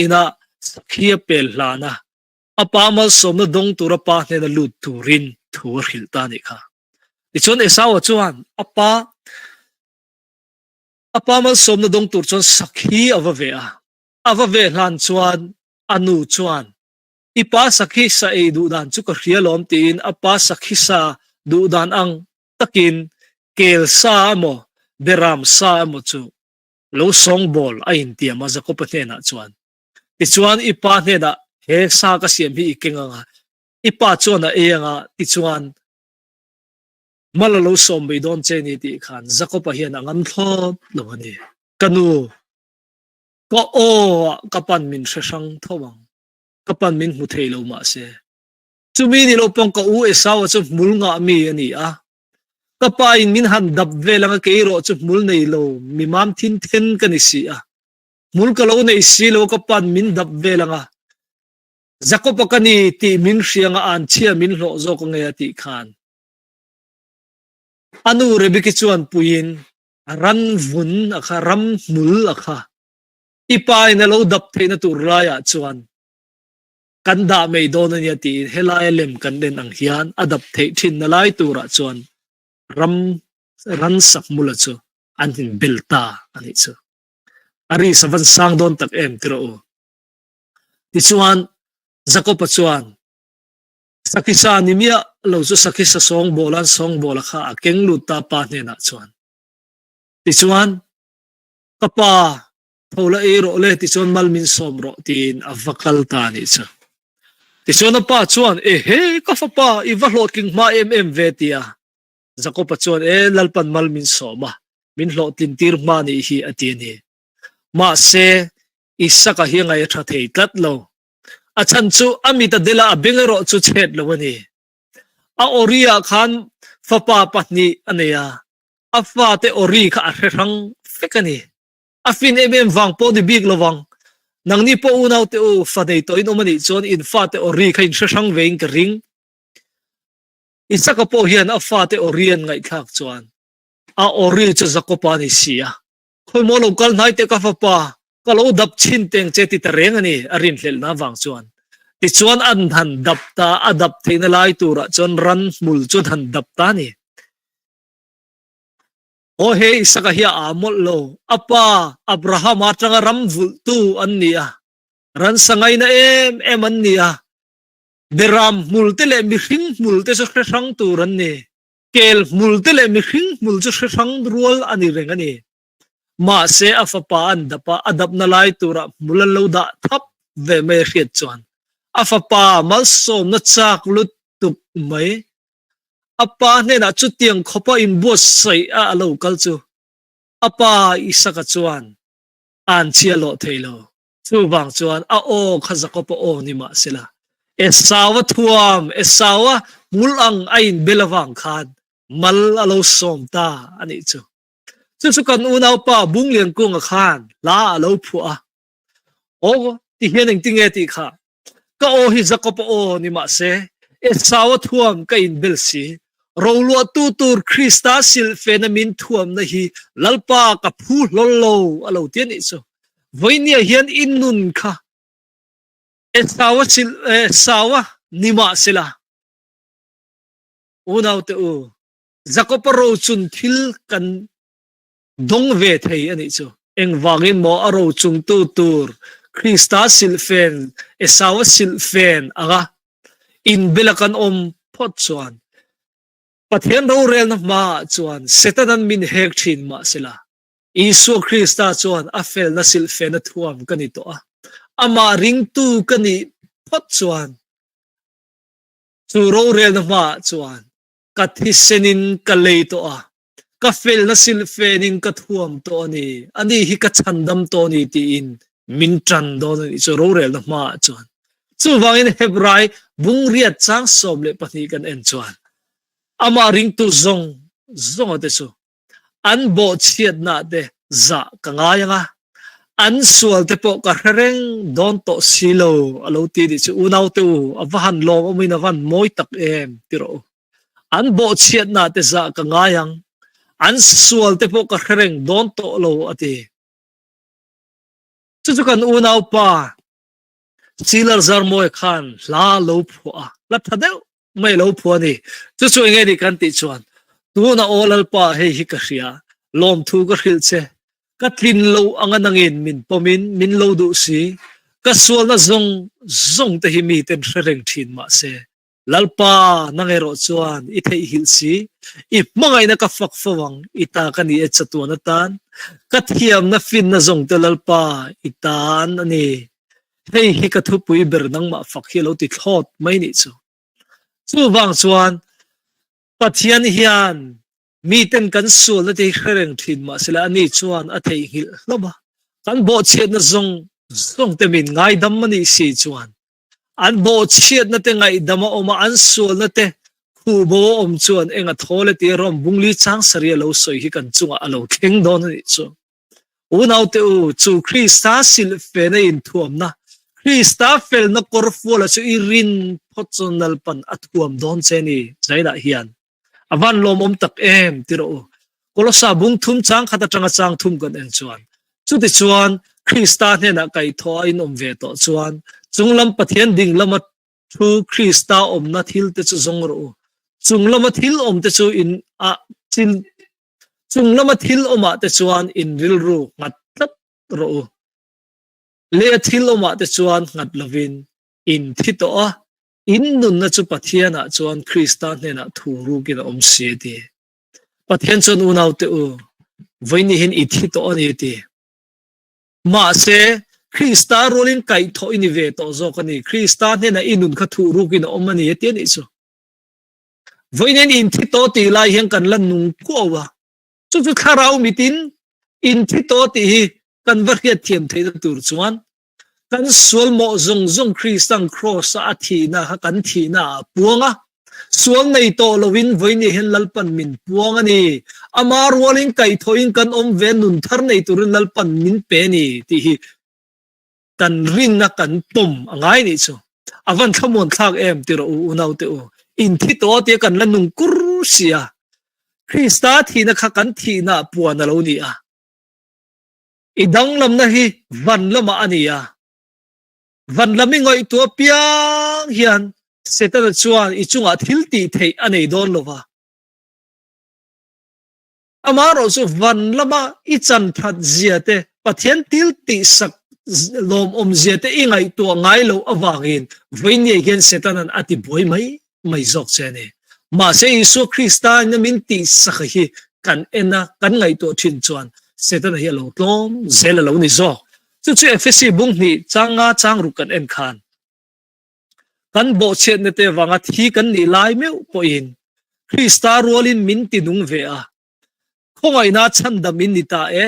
ina sakhi a pel hlan a, a pa malsawmna dawng tura pa hnena lut turin thu a hrilh ta a nih kha. Tichuan Esau-a chuan a pa a pa malsawmna dawng tur chuan sakhi a va ve a, a va ve hlan chuan a nu chuan i pa sakhi sa ei duh dan chu ka hria lawm tiin a pa sakhi sa duh dan ang takin kel sa emaw beram sa emaw chu lo sawngbawl a intiam a Jakob-a hnenah chuan. Tichuan i pa hnenah he sa ka siam hi i keng ang a, i pa chuan a ei ang a, tichuan mal a lo sawm mai dawn che ni tih khan Jakob-a hian a ngam thlawt lo a ni. Ka nu, ka aw ah ka pan min hre hrang tho ang, ka pan min hmu thei lo mahse. Chumi ni lo pawng ka u Esau-a chu hmul ngah mi a ni a, Ka pa in min han dap vel anga kei erawh chu hmul nei lo, mi mam thin then ka ni si a. Hmul ka lo nei si lo ka pa'n min dap vel anga Jakob-a ka ni tih min hria anga anchhia min hlawh zawk ange a tih khan a nu Rebeki chuan puiin ran vun a kha, ram hmul a kha i pa in a lo dap theihna tur laiah chuan kan dah mai dawn a nia tiin helaia lem kan en ang hian a dap theih thinna lai turah chuan ram ransa hmula chu an inbel ta a nih chu. A ri sa van sang dawn tak em tiraw u. Tichuan Jakob-a chuan Sakhisa ni miah lo chu Sakhisa sawngbawl an sawngbawl a kha a keng lut ta pa hnenah chuan. Tichuan ka pa Tho la ei rawh le tichuan mal min sawm rawh tiin a va kal ta a nih chu. Tichuan a pa chuan, Ehe, ka fapa, i va hlawhtling hma em em ve ti a. Jakob-a chuan, E, Lalpan mal min sawm a, min hlawhtlin tir hma nih hi a ti a ni. Mahse, Isaka hi a ngaih a tha thei tlat lo. A chhan chu a mit a del a, a beng erawh chu chhet lo a ni. A awri-ah khan fapa pahnih a nei a, a fate awri kha a hre hrang vek a ni. A fin em em vang pawh ni bik lo vang. Nangni pawh unau te u, fa nei tawh in awm a nih chuan in fate aw ri kha in hre hrang ve in ka ring. Isaka pawh hian a fate aw ri an ngaihthlak chuan a aw ri chu Jakopa a ni si a. Khawimaw lo kal hnai teh ka fapa, ka lo dap chhin teng che ti ta reng a ni, a rinhlelhna vang chuan. Tichuan an han dap ta, a dap theihna lai turah chuan ran hmul chu an han dap ta a ni. Aw he Isaka hi a aa mawlh lo. A pa Abrahama atanga ram vulhtu an ni a, ransa ngaina em em an ni a. Beram hmul te leh mihring hmul te chu hre hrang tur an ni. Kel hmul te leh mihring hmul chu hre hrang rual a ni reng a ni. Mahse a fapa an dap a, a dapna lai turah hmul an lo dah thap ve mai a hriat chuan a fapa malsawmna chak lutuk mai A pa hnenah chutiang khawpa inbuatsaih a a lo kal chu a pa Isaka chuan an chhia lawh thei lo. Chuvang chuan a aw kha Jakob-a aw ni mah sela, Esau-a thuam, Esau-a hmul ang a inbel avang khan mal a lo sawm ta a nih chu. Chu chu kan unaupa Bungliankunga khan hla a lo phuah a. Aw, ti hian engtinge tih kha Ka aw hi Jakob-a aw ni mah se, Esau-a thuam ka inbel si. Roluahtu tur Krista silhfena min thuamna hi Lalpa ka phu hlawl lo a lo ti a nih chu. Vawinia hian i nun kha. Esau-a sil Esau-a ni mahsela, unaute u, Jakob-a rochun thil kan dawng ve thei a nih chu. Engvangin maw a rochungtu tur Krista silhfen, Esau-a silhfen anga inbela kan awm phawt chuan Pathian rorelna hmaah chuan Setanan min hek thin mahsela, Isua Krista chuan a felna silhfena thuam ka ni tawh a, amah ringtu ka nih phawt chuan chu rorelna hmaah chuan ka thisenin ka lei tawh a, ka felna silhfenin ka thuam tawh a ni, ani hi ka chhandam tawh a ni tiin min tan dawn a nih chu rorelna hmaah chuan. Chuvangin Hebrai bungriat chang 12 kan en chuan amah ringtu zawng zawnga te chu an bawhchhiatna te zah ka ngai ang a, an sual te pawh ka hre reng dawn tawh si lo a lo ti nih chu unaute u a va han lawm awmin a van mawi tak em ti rawh u. An bawhchhiatna te zah ka ngai ang, an sual te pawh ka hre reng dawn tawh lo a ti. Chu chu kan unaupa Silar Zarmawia khan hla lo phuah a, hla tha deuh mai lo phuah a ni. Chu chu enge nih kan tih chuan tuna aw Lalpa hei hi ka hria, lawmthu ka hrilh che, ka tlin lo anga nangin min pawmin min lo duh si, ka sualna zawng zawng te hi miten hre reng thin mahse Lalpa, nang erawh chuan i theihhilh si, i hmangaihna ka fak fo ang, i ta ka ni e chatuan atan, ka thiamna finna zawng te Lalpa, i tan a ni. Hei hi ka thupui ber nangmah fak hi a lo ti thlawt mai nih chu. Chuvang chuan Pathian hian miten kan sualna te hi hre reng thin mahsela ani chuan a theihnghilh hlawm a, kan bawhchhiatna zawng zawng te min ngaidam a nih si chuan An bawhchhiatna te ngaihdam a awm a, an sualna te khuhbo a awm chuan eng a thawl e tia Rom bungli chang sarih a lo sawi hi kan chungah a lo thleng dawn a nih chu. Unaute u, chu Krista silhfena inthuamna, Krista felna kawrfuala chu i rin phawt chuan Lalpan a thuam dawn che ni, Zainah hian. A van lawmawm tak em ti rawh u. Kolosa bung thum chang khat atanga chang thum kan en chuan chutichuan Krista hnenah kaihthawh a inawm ve tawh chuan chunglam Pathian ding lama thu Krista awmna thil te chu zawng rawh u. Chung lama thil awm te chu in a thil chung lama thil awmah te chuan in rilru nghat tlat rawh u. Leh a thil awmah te chuan nghat lovin in thi tawh a, In nunna chu Pathianah chuan Krista hnenah thu rukin a awm si a ti. Pathian chuan unaute u, vawiin hian i thi tawh a ni a ti. Mahse, Krista rualin kaihthawh i ni ve tawh zawk a ni. Krista hnenah i nun kha thu rukin a awm a ni a ti a nih chu. Vawiin hian in thi tawh tih lai hian kan la nung kuau a. Chu chu thlarau mitin in thi tawh tih hi kan va hriatthiam theihna tur chuan Kan sual mawh zawng zawng Kristan Kraws-a a thihna kha kan thihna ah a puang a. Sual nei tawh loin vawiin hian Lalpan min puang a ni. Ama rualin kaihthawhin kan awm ve nun thar nei turin Lalpan min pe a ni tih hi kan rinna kan pawm a ngai nih chu. A van thlamuan thlak em ti rawh u unaute u. In thi tawh a tia kan la nung kur si a. Krista thihna kha kan thihna ah puan a lo ni a. I danglamna hi van lamah a ni a, van lam i ngaihtuah piang hian Setana chuan i chungah thil tih theih a nei dawn lo va. Amaherawh chu van lama i chan that zia te, Pathian thil tihsak lawmawm zia te i ngaihtuah ngai loh avangin vawinia hian Setana'n a ti buai mai mai zawk che a ni. Mahse Isua Krista in a min tihsak hi kan en a, kan ngaihtuah thin chuan Setana hi a lo tlawm zel a lo ni zawk. Chu chu Efesi bung hnih chang nga chang ruk kan en khan kan bawhchhiatna te vanga thi kan nih lai meuh pawhin Krista rualin min ti nung ve a, Khawngaihna chhandam in ni ta e.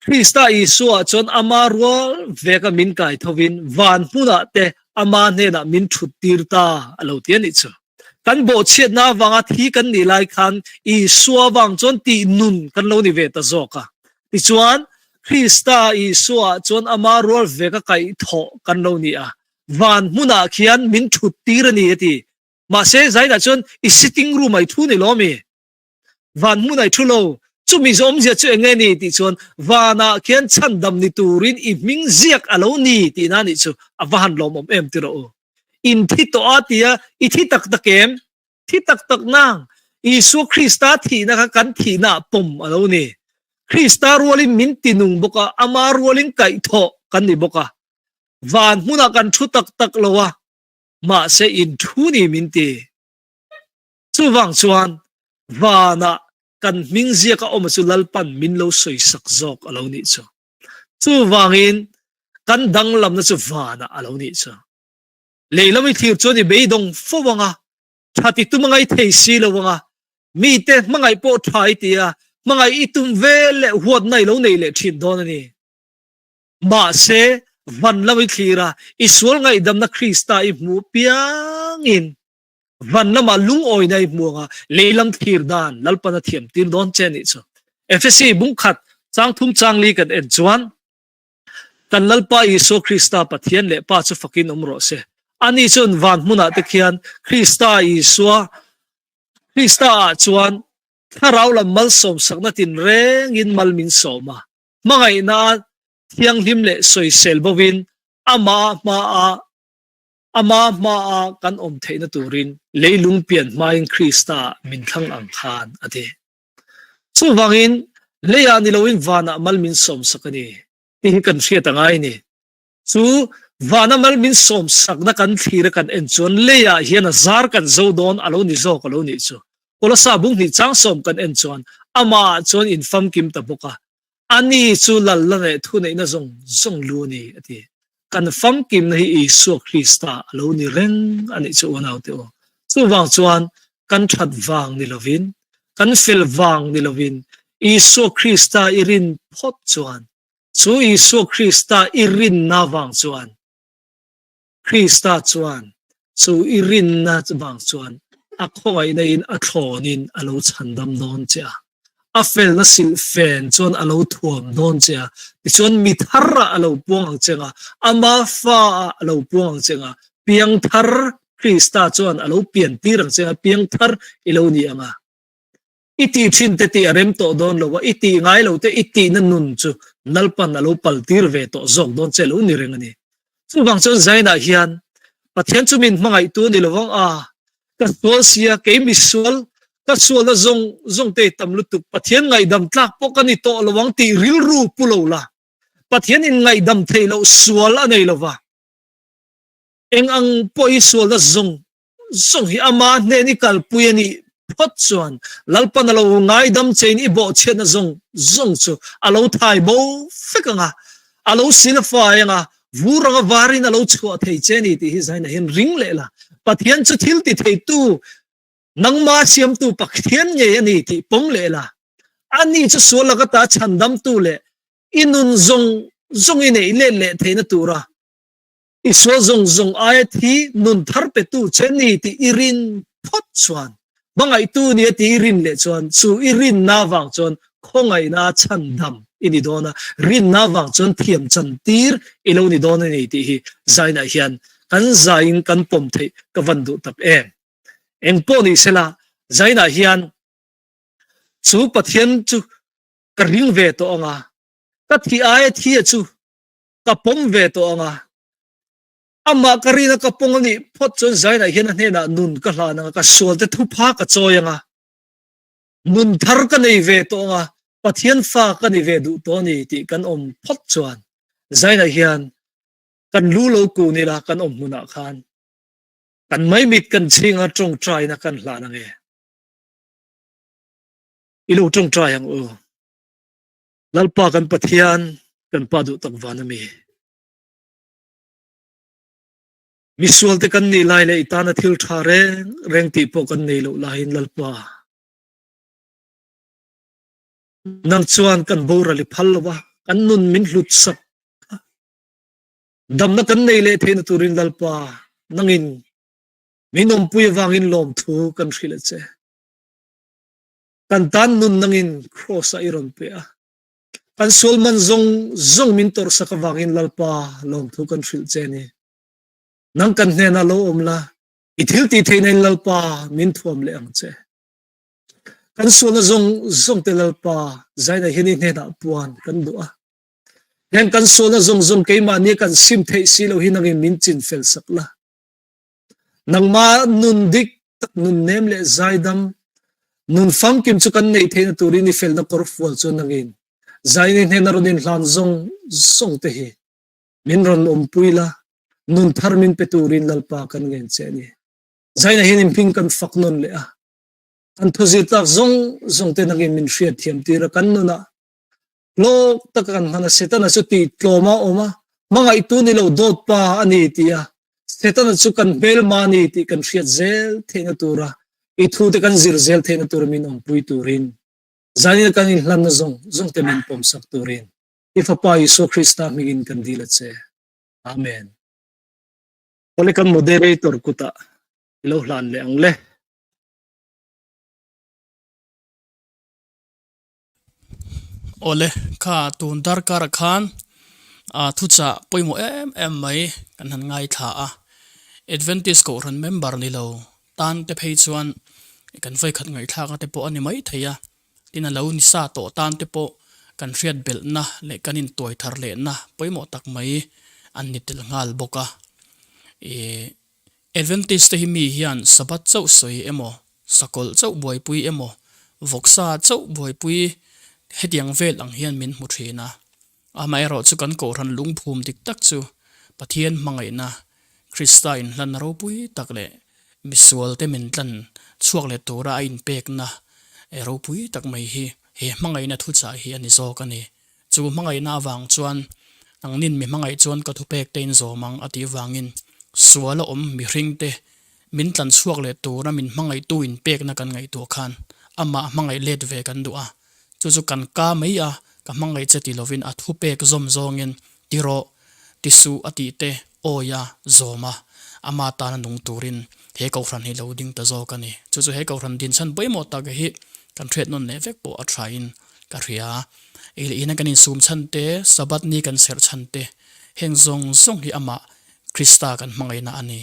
Krista Isua chuan ama rual veka min kai thovin van hmunah te ama hnenah min thut tir ta a lo ti a nih chu. Kan bawhchhiatna avanga thi kan nih lai khan Isua vang chuan tih nun kan lo ni ve ta zawk a. Tichuan, Krista Isua chuan ama rual veka kaihthawh kan lo ni a, van hmunah khian min thut tir a ni a ti. Mahse, zainah chuan i sitting room-ah i thu ni lo mi? Van hmun ai thu lo. Chumi zawmzia chu eng nge ni tih chuan vanah khian chhandam ni turin i hming ziak a lo ni tihna nih chu a va han lawmawm em ti rawh u. In thi tawh a tia i thi tak tak em? Thi tak tak nang Isua Krista thihna kha kan thihna ah pawm a lo ni. Krista rualin min ti nung bawk a, ama rualin kaihthawh kan ni bawk a. Van hmunah kan thu tak tak lo a, mahse in thu ni min ti. Chuvang chuan vanah kan hming ziak a awm chu Lalpan min lo sawisak zawk a lo nih chu. Chuvangin kan danglamna chu vanah a lo nih chu. Lei lam i thlir chuan i beidawng fo ang a, tha ti tum a ngai thei si lo ang a, mite hmangaih pawh tha i ti a, hmangaih i tum vel leh huatna i lo nei leh thin dawn a ni. Mahse, van lam i thlir a, i sual ngaihdamna Krista i hmuh piangin Van lamah lungawina i hmu anga lei lam thlir dan Lalpan a thiam tir dawn che nih chu. Efesi bung khat chang thum chang li kan en chuan kan Lalpa Isua Krista Pathian leh Pa chu fakin awm rawh se. Ani chuan van hmunah te khian Krista Isua Krista ah chuan thlarau lam malsawm sakna tinrengin mal min sawm a. Hmangaihna thianghlim leh sawisel bovin amah hmaah Ama hmaa kan awm theihna turin leilung pian hmain Krista min thlang ang khan a ti. Chuvangin leiah ni loin vanah mal min sawmsak a ni tih hi kan hriat a ngai a ni. Chu vana mal min sawmsakna kan thlir a kan en chuan leiah hian a zar kan zo dawn a lo ni zawk a lo nih chu. Kolosa bung hnih chang sawm kan en chuan amahah chuan in famkim ta bawk a, Ani chu lalna leh thuneihna zawng zawng lu a ni, a ti. Kan famkimna hi Isua Krista a lo ni reng a nih chu unaute aw. Chuvang chuan kan that vang ni lovin, kan fel vang ni lovin Isua Krista i rin phawt chuan, chu Isua Krista i rinna vang chuan, Krista chuan chu i rinna vang chuan a khawngaihna in a thlawn in a lo chhandam dawn che a, a felna silhfen chuan a lo thuam dawn che a, tichuan mi thar ah a lo puang ang che nga, ama fa ah a lo puang ang che nga, piangthar Krista chuan a lo pian tir ang che nga, piangthar i lo ni ang a. I tih thin te tih a rem tawh dawn lo a, i tih ngai lo te i tihna nun chu Lalpan a lo pal tir ve tawh zawk dawn che lo ni reng a ni. Chuvang chuan Zainah hian Pathian chu min hmangaihtu a ni lo vang a, ka sual sia, kei misual, ka sualna zawng zawng te i tam lutuk, Pathian ngaihdam tlak pawh ka ni tawh lo ang tih rilru pu lo la, Pathian in ngaihdam theih loh sual a nei lo va, eng ang pawh i sualna zawng Zawng hi ama hnen i kalpui a nih phawt chuan Lalpan a lo ngaidam chein i bawhchhiatna zawng zawng chu a lo thai bo fek ang a, a lo sil a fai ang a, vur anga varin a lo chhuah thei che ni tih hi zainah hian ring leh la. Pathian chu thil ti theitu, nangma siamtu Pathian ngei a ni tih pawm leh la. Ani chu sual laka ta chhandamtu leh i nun zawng zawng i neih let leh theihna tura I sual zawng zawng aia thi nun thar petu che ni tih i rin phawt chuan, hmangaihtu nia tih i rin leh chuan chu i rinna vang chuan khawngaihna chhandam i ni dawn a, rinna vang chuan thiam chan tir i lo ni dawn a ni tih hi zainah hian kan zaiin kan pawm theih ka van duh tak em. Engpawh ni sela zainah hian chu Pathian chu ka ring ve tawh ang a, ka thih aia thi a chu ka pawm ve tawh ang a, amah ka rina ka pawng a nih phawt chuan Zainah hian a hnenah nun ka hlan ang a, ka sualte thupha ka chawi ang a, nun thar ka nei ve tawh ang a, Pathian fa ka ni ve duh tawh a ni tih kan awm phawt chuan Zainah hian kan lu lo kun ila kan awm hmunah khan kan maimit kan chhinga tawngtaina kan hlan ang e. I lo tawngtai ang u. Lalpa kan Pathian, kan Pa duh tak van a mi. Misual te kan nih lai leh i tana thil tha reng reng tih pawh kan nei loh laiin Lalpa, nang chuan kan boral i phal lo a, kan nun min hlut sak a. Damna kan nei leh theihna turin Lalpa, nangin min awmpui avangin lawmthu kan hrilh a che. Kan tan nun nangin Kraws ah i rawn pe a, kan sual man zawng zawng min tawrhsak avangin Lalpa lawmthu kan hrilh che ni. Nang kan hnenah lo awm la, i thil tih theihna in Lalpa min thuam leh ang che. Kan sualna zawng zawng te Lalpa zaina hian i hnenah puan kan duh a. Heng kan sualna zawng zawng keimahni kan sim theih si lo hi nangin min chin fel sak la. Nangmah nun dik tak nun nem leh zaidam nun famkim chu kan neih theihna turin i felna kawrfual chu nangin zaini hnena rawn inhlan zawng zawng te hi min rawn awmpui la, nun thar min pe turin Lalpa kan ngen che a ni. Zaina hian in hming kan fak nawn leh a, kan thuzir tlak zawng zawng te nangin min hriat thiam tir a, kan nunah hlawk taka kan hman a, Setana chu tih tlawm a awm a, hmangaihtu ni lo dawt pa a ni ti a, Setana chu kan hmelma a ni tih kan hriat zel theihna tura i thu te kan zir zel theihna tura min awmpui turin zanin kan inhlanna zawng zawng te min pawmsak turin i Fapa Isua Krista hmingin kan dil a che. Amen. Awle kan moderator kutah i lo hlan leh ang le. Awle, kha tun darkar ah khan ah thuchah pawimawh em em mai kan han ngaithla a. Adventist Kohhran member ni lo tan te phei chuan kan vawikhat ngaihthlak na te pawh a ni mai thei a. Tin a lo ni sa tawh tan te pawh kan hriat belhna leh kan intuai thar lehna pawimawh tak mai an ni tel nghal bawk a. Ih Adventist te hi mi hian Sabbath chauh sawi emaw, sakawlh chauh buaipui emaw, vawksa chauh buaipui hetiang vel ang hian min hmu thin a. Amaherawh chu kan Kohhran lungphum dik tak chu Pathian hmangaihna, Krista inhlanna ropui tak leh misualte min tlan chhuak leh tura a inpekna ropui tak mai hi he hmangaihna thuchah hi a ni zawk a ni. Chu hmangaihna avang chuan nangnin mi hmangaih chuan ka thupek te in zawm ang a tih vangin sual a awm mihringte min tlan chhuak leh tura min hmangaihtu in pekna kan ngaihtuah khan amah hmangaih let ve kan duh a, chu chu kan ka mai a ka hmangaih che ti lovin a thupek zawm zawngin ti rawh ti suh a tih te awi a zawm a ama tana nung turin he kohhran hi lo ding ta zawk a ni. Chu chu he kohhran dinchhan pawimawh tak hi kan hriat nawn leh vek pawh a thain ka hria. Ei leh ina kan insum chhan te, Sabbath ni kan serh chhan te, heng zawng zawng hi amah Krista kan hmangaihna a ni,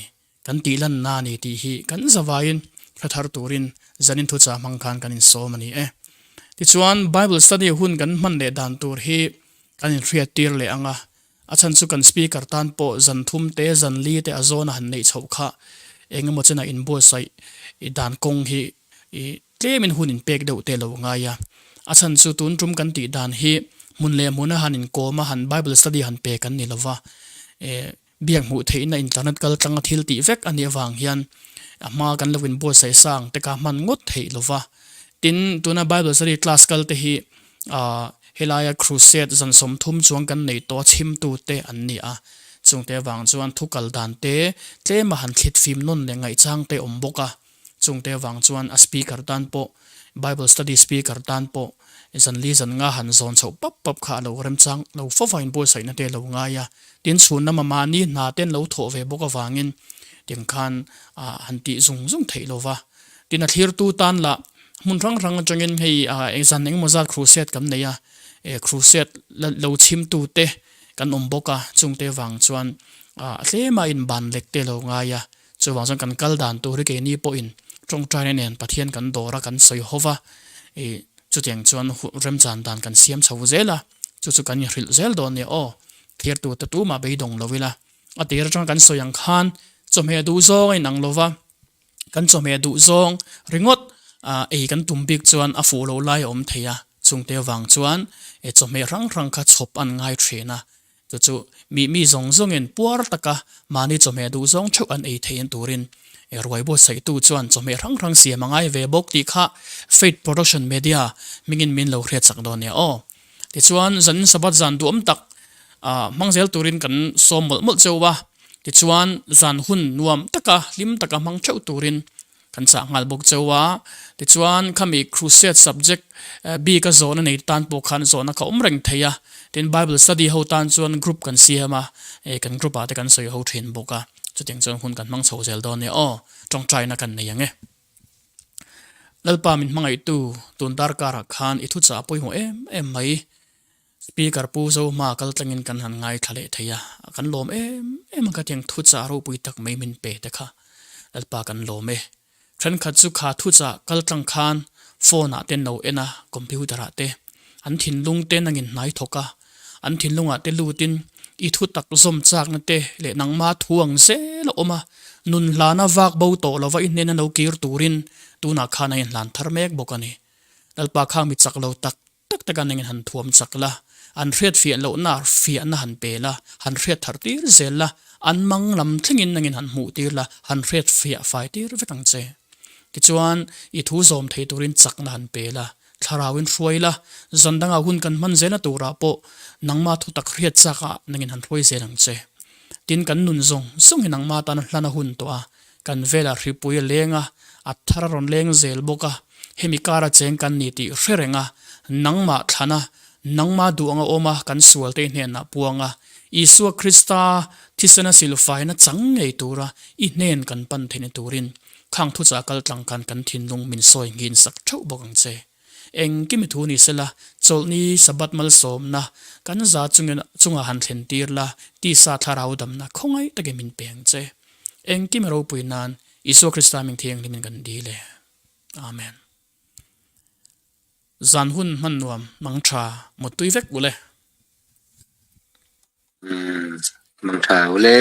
kan tihlanna a ni tih hi kan zavaiin hre thar turin zanin thuchah hmang khan kan insawm a ni e. Tichuan, Bible study hun kan hman leh dan tur hi kan inhriattir leh ang a, A chhan chu kan speaker tan pawh zan thum te zan li te a zawn a han neih chhoh kha eng emaw chen a inbuatsaih i dan kawng hi i tlem in hun in pek deuh te lo ngai a. A chhan chu tun tum kan tih dan hi hmun leh hmun a han inkawm a han bible study han pe kan ni lova e biak hmuh theihna internet kal tlang a thil tih vek a nih avang hian a hma kan lo inbuatsaih sang te kha hman ngawt theih lova. Tin tuna bible study class kal te hi Ahh helaia crusade zan 30 chuang kan neih tawh a chhimtute an ni a, chungte avang chuan thu kal dan te tlema han thlit fim nawn leh ngaihchang te awm bawk a, chungte avang chuan a speaker tan pawh bible study speaker tan pawh zan li zan nga han zawn chhoh pap pap kha a lo remchang lo fo va inbuatsaihna te a lo ngai a, tin chhun lama mahni hna te an lo thawh ve bawk avangin tiang khan ah han tih zung zung theih lo va, tin a thlirtu tan lah Hmun hrang hrang atangin hei zan engemaw zat crusade kan nei a, crusade lo chhimtu te kan awm bawk a, chungte vang chuan a tlema inban lek te lo ngai a, chuvang chuan kan kal dan tur hi keini pawhin tawngtaina nen Pathian kan dawr a, kan sawi ho va, chutiang chuan remchan dan kan siam chho zel a, chu chu kan inhrilh zel dawn nia aw, thirtute tumah beidawng lo ila, a tir atanga kan sawi ang khan chawhmeh duh zawng a inang lo va. Kan chawhmeh duh zawng ringawt ei kan tum bik chuan a fuh loh lai a awm thei a, chungte avang chuan chawhmeh hrang hrang kha chhawp an ngai thin a, chu chu mi mi zawng zawngin puar taka mahni chawhmeh duh zawng theuh an ei theih turin ruai buatsaihtu chuan chawhmeh hrang hrang siam a ngai ve bawk tih kha Faith Production Media hmingin min lo hriat chak dawn nia aw. Tichuan zan Sabbath zan duhawm tak hmang zel turin kan sawm mawlh mawlh cheu a. Tichuan, zan hun nuam taka hlim taka hmang theuh turin kan chah nghal bawk cheu a. Tichuan, khami crusade subject bika zawhna nei tan pawh khan zawhna kha awm reng thei a. Tin, Bible study ho tan chuan group kan siam a, kan group ah te kan sawi ho thin bawk a. Chutiang chuan hun kan hmang chho zel dawn nia aw, tawngtaina kan nei ang e. Lalpa min hmangaihtu tun darkarah khan i thuchah a pawimawh em em mai. Speaker Pu Zohma kal tlangin kan han ngaithla leh thei a, kan lawm em em a khatiang thuchah ropui tak mai min pe te kha Lalpa kan lawm e. Thenkhat chu kha thuchah kal tlang khan Phone ah te an lo en a, computer ah te. An thinlung te nangin hnai thawk a, an thinlungah te lutin i thu tak zawm chakna te leh nangma thu ang zel a awm a, nun hlana vak bo tawh lova i hnena lo kir turin tunah khan a inhlan thar mek bawk a ni. Lalpa khang mi chak lo tak tak taka nangin han thuam chak la, an hriat fiah lohna fiahna han pe la, han hriat thar tir zel la, an mang lam thlengin nangin han hmuh tir la, han hriat fiah fai tir vek ang che. Tichuan, i thu zawm thei turin chakna han pe la, thlarauin hruai la, zan dangah hun kan hman zelna turah pawh nangma thutak hriat chakah nangin han hruai zel ang che. Tin, kan nun zawng zawng hi nangma tana hlan a hun tawh a, kan velah hripui a leng a, a thar a rawn leng zel bawk a, hemi kara cheng kan ni tih hre reng a, nangmah thlana, nangma duh anga awm a kan sualte i hnenah puang a, Isua Krista thisena silfaina chang ngei tura i hnen kan pan theihna turin Khang thuchah kal tlang khan kan thinlung min sawi nghin sak theuh bawk ang che. Engkim i thu ni sela, chawlhni Sabbath malsawmna kan za chungin chungah han thlen tir la, tisa thlarau damna khawngaih takin min pe ang che. Engkim i ropui nan Isua Krista ming thianghlimin kan dil e. Amen. Zan hun hman nuam mang tha mutpui vek ule. Umm mang tha ule.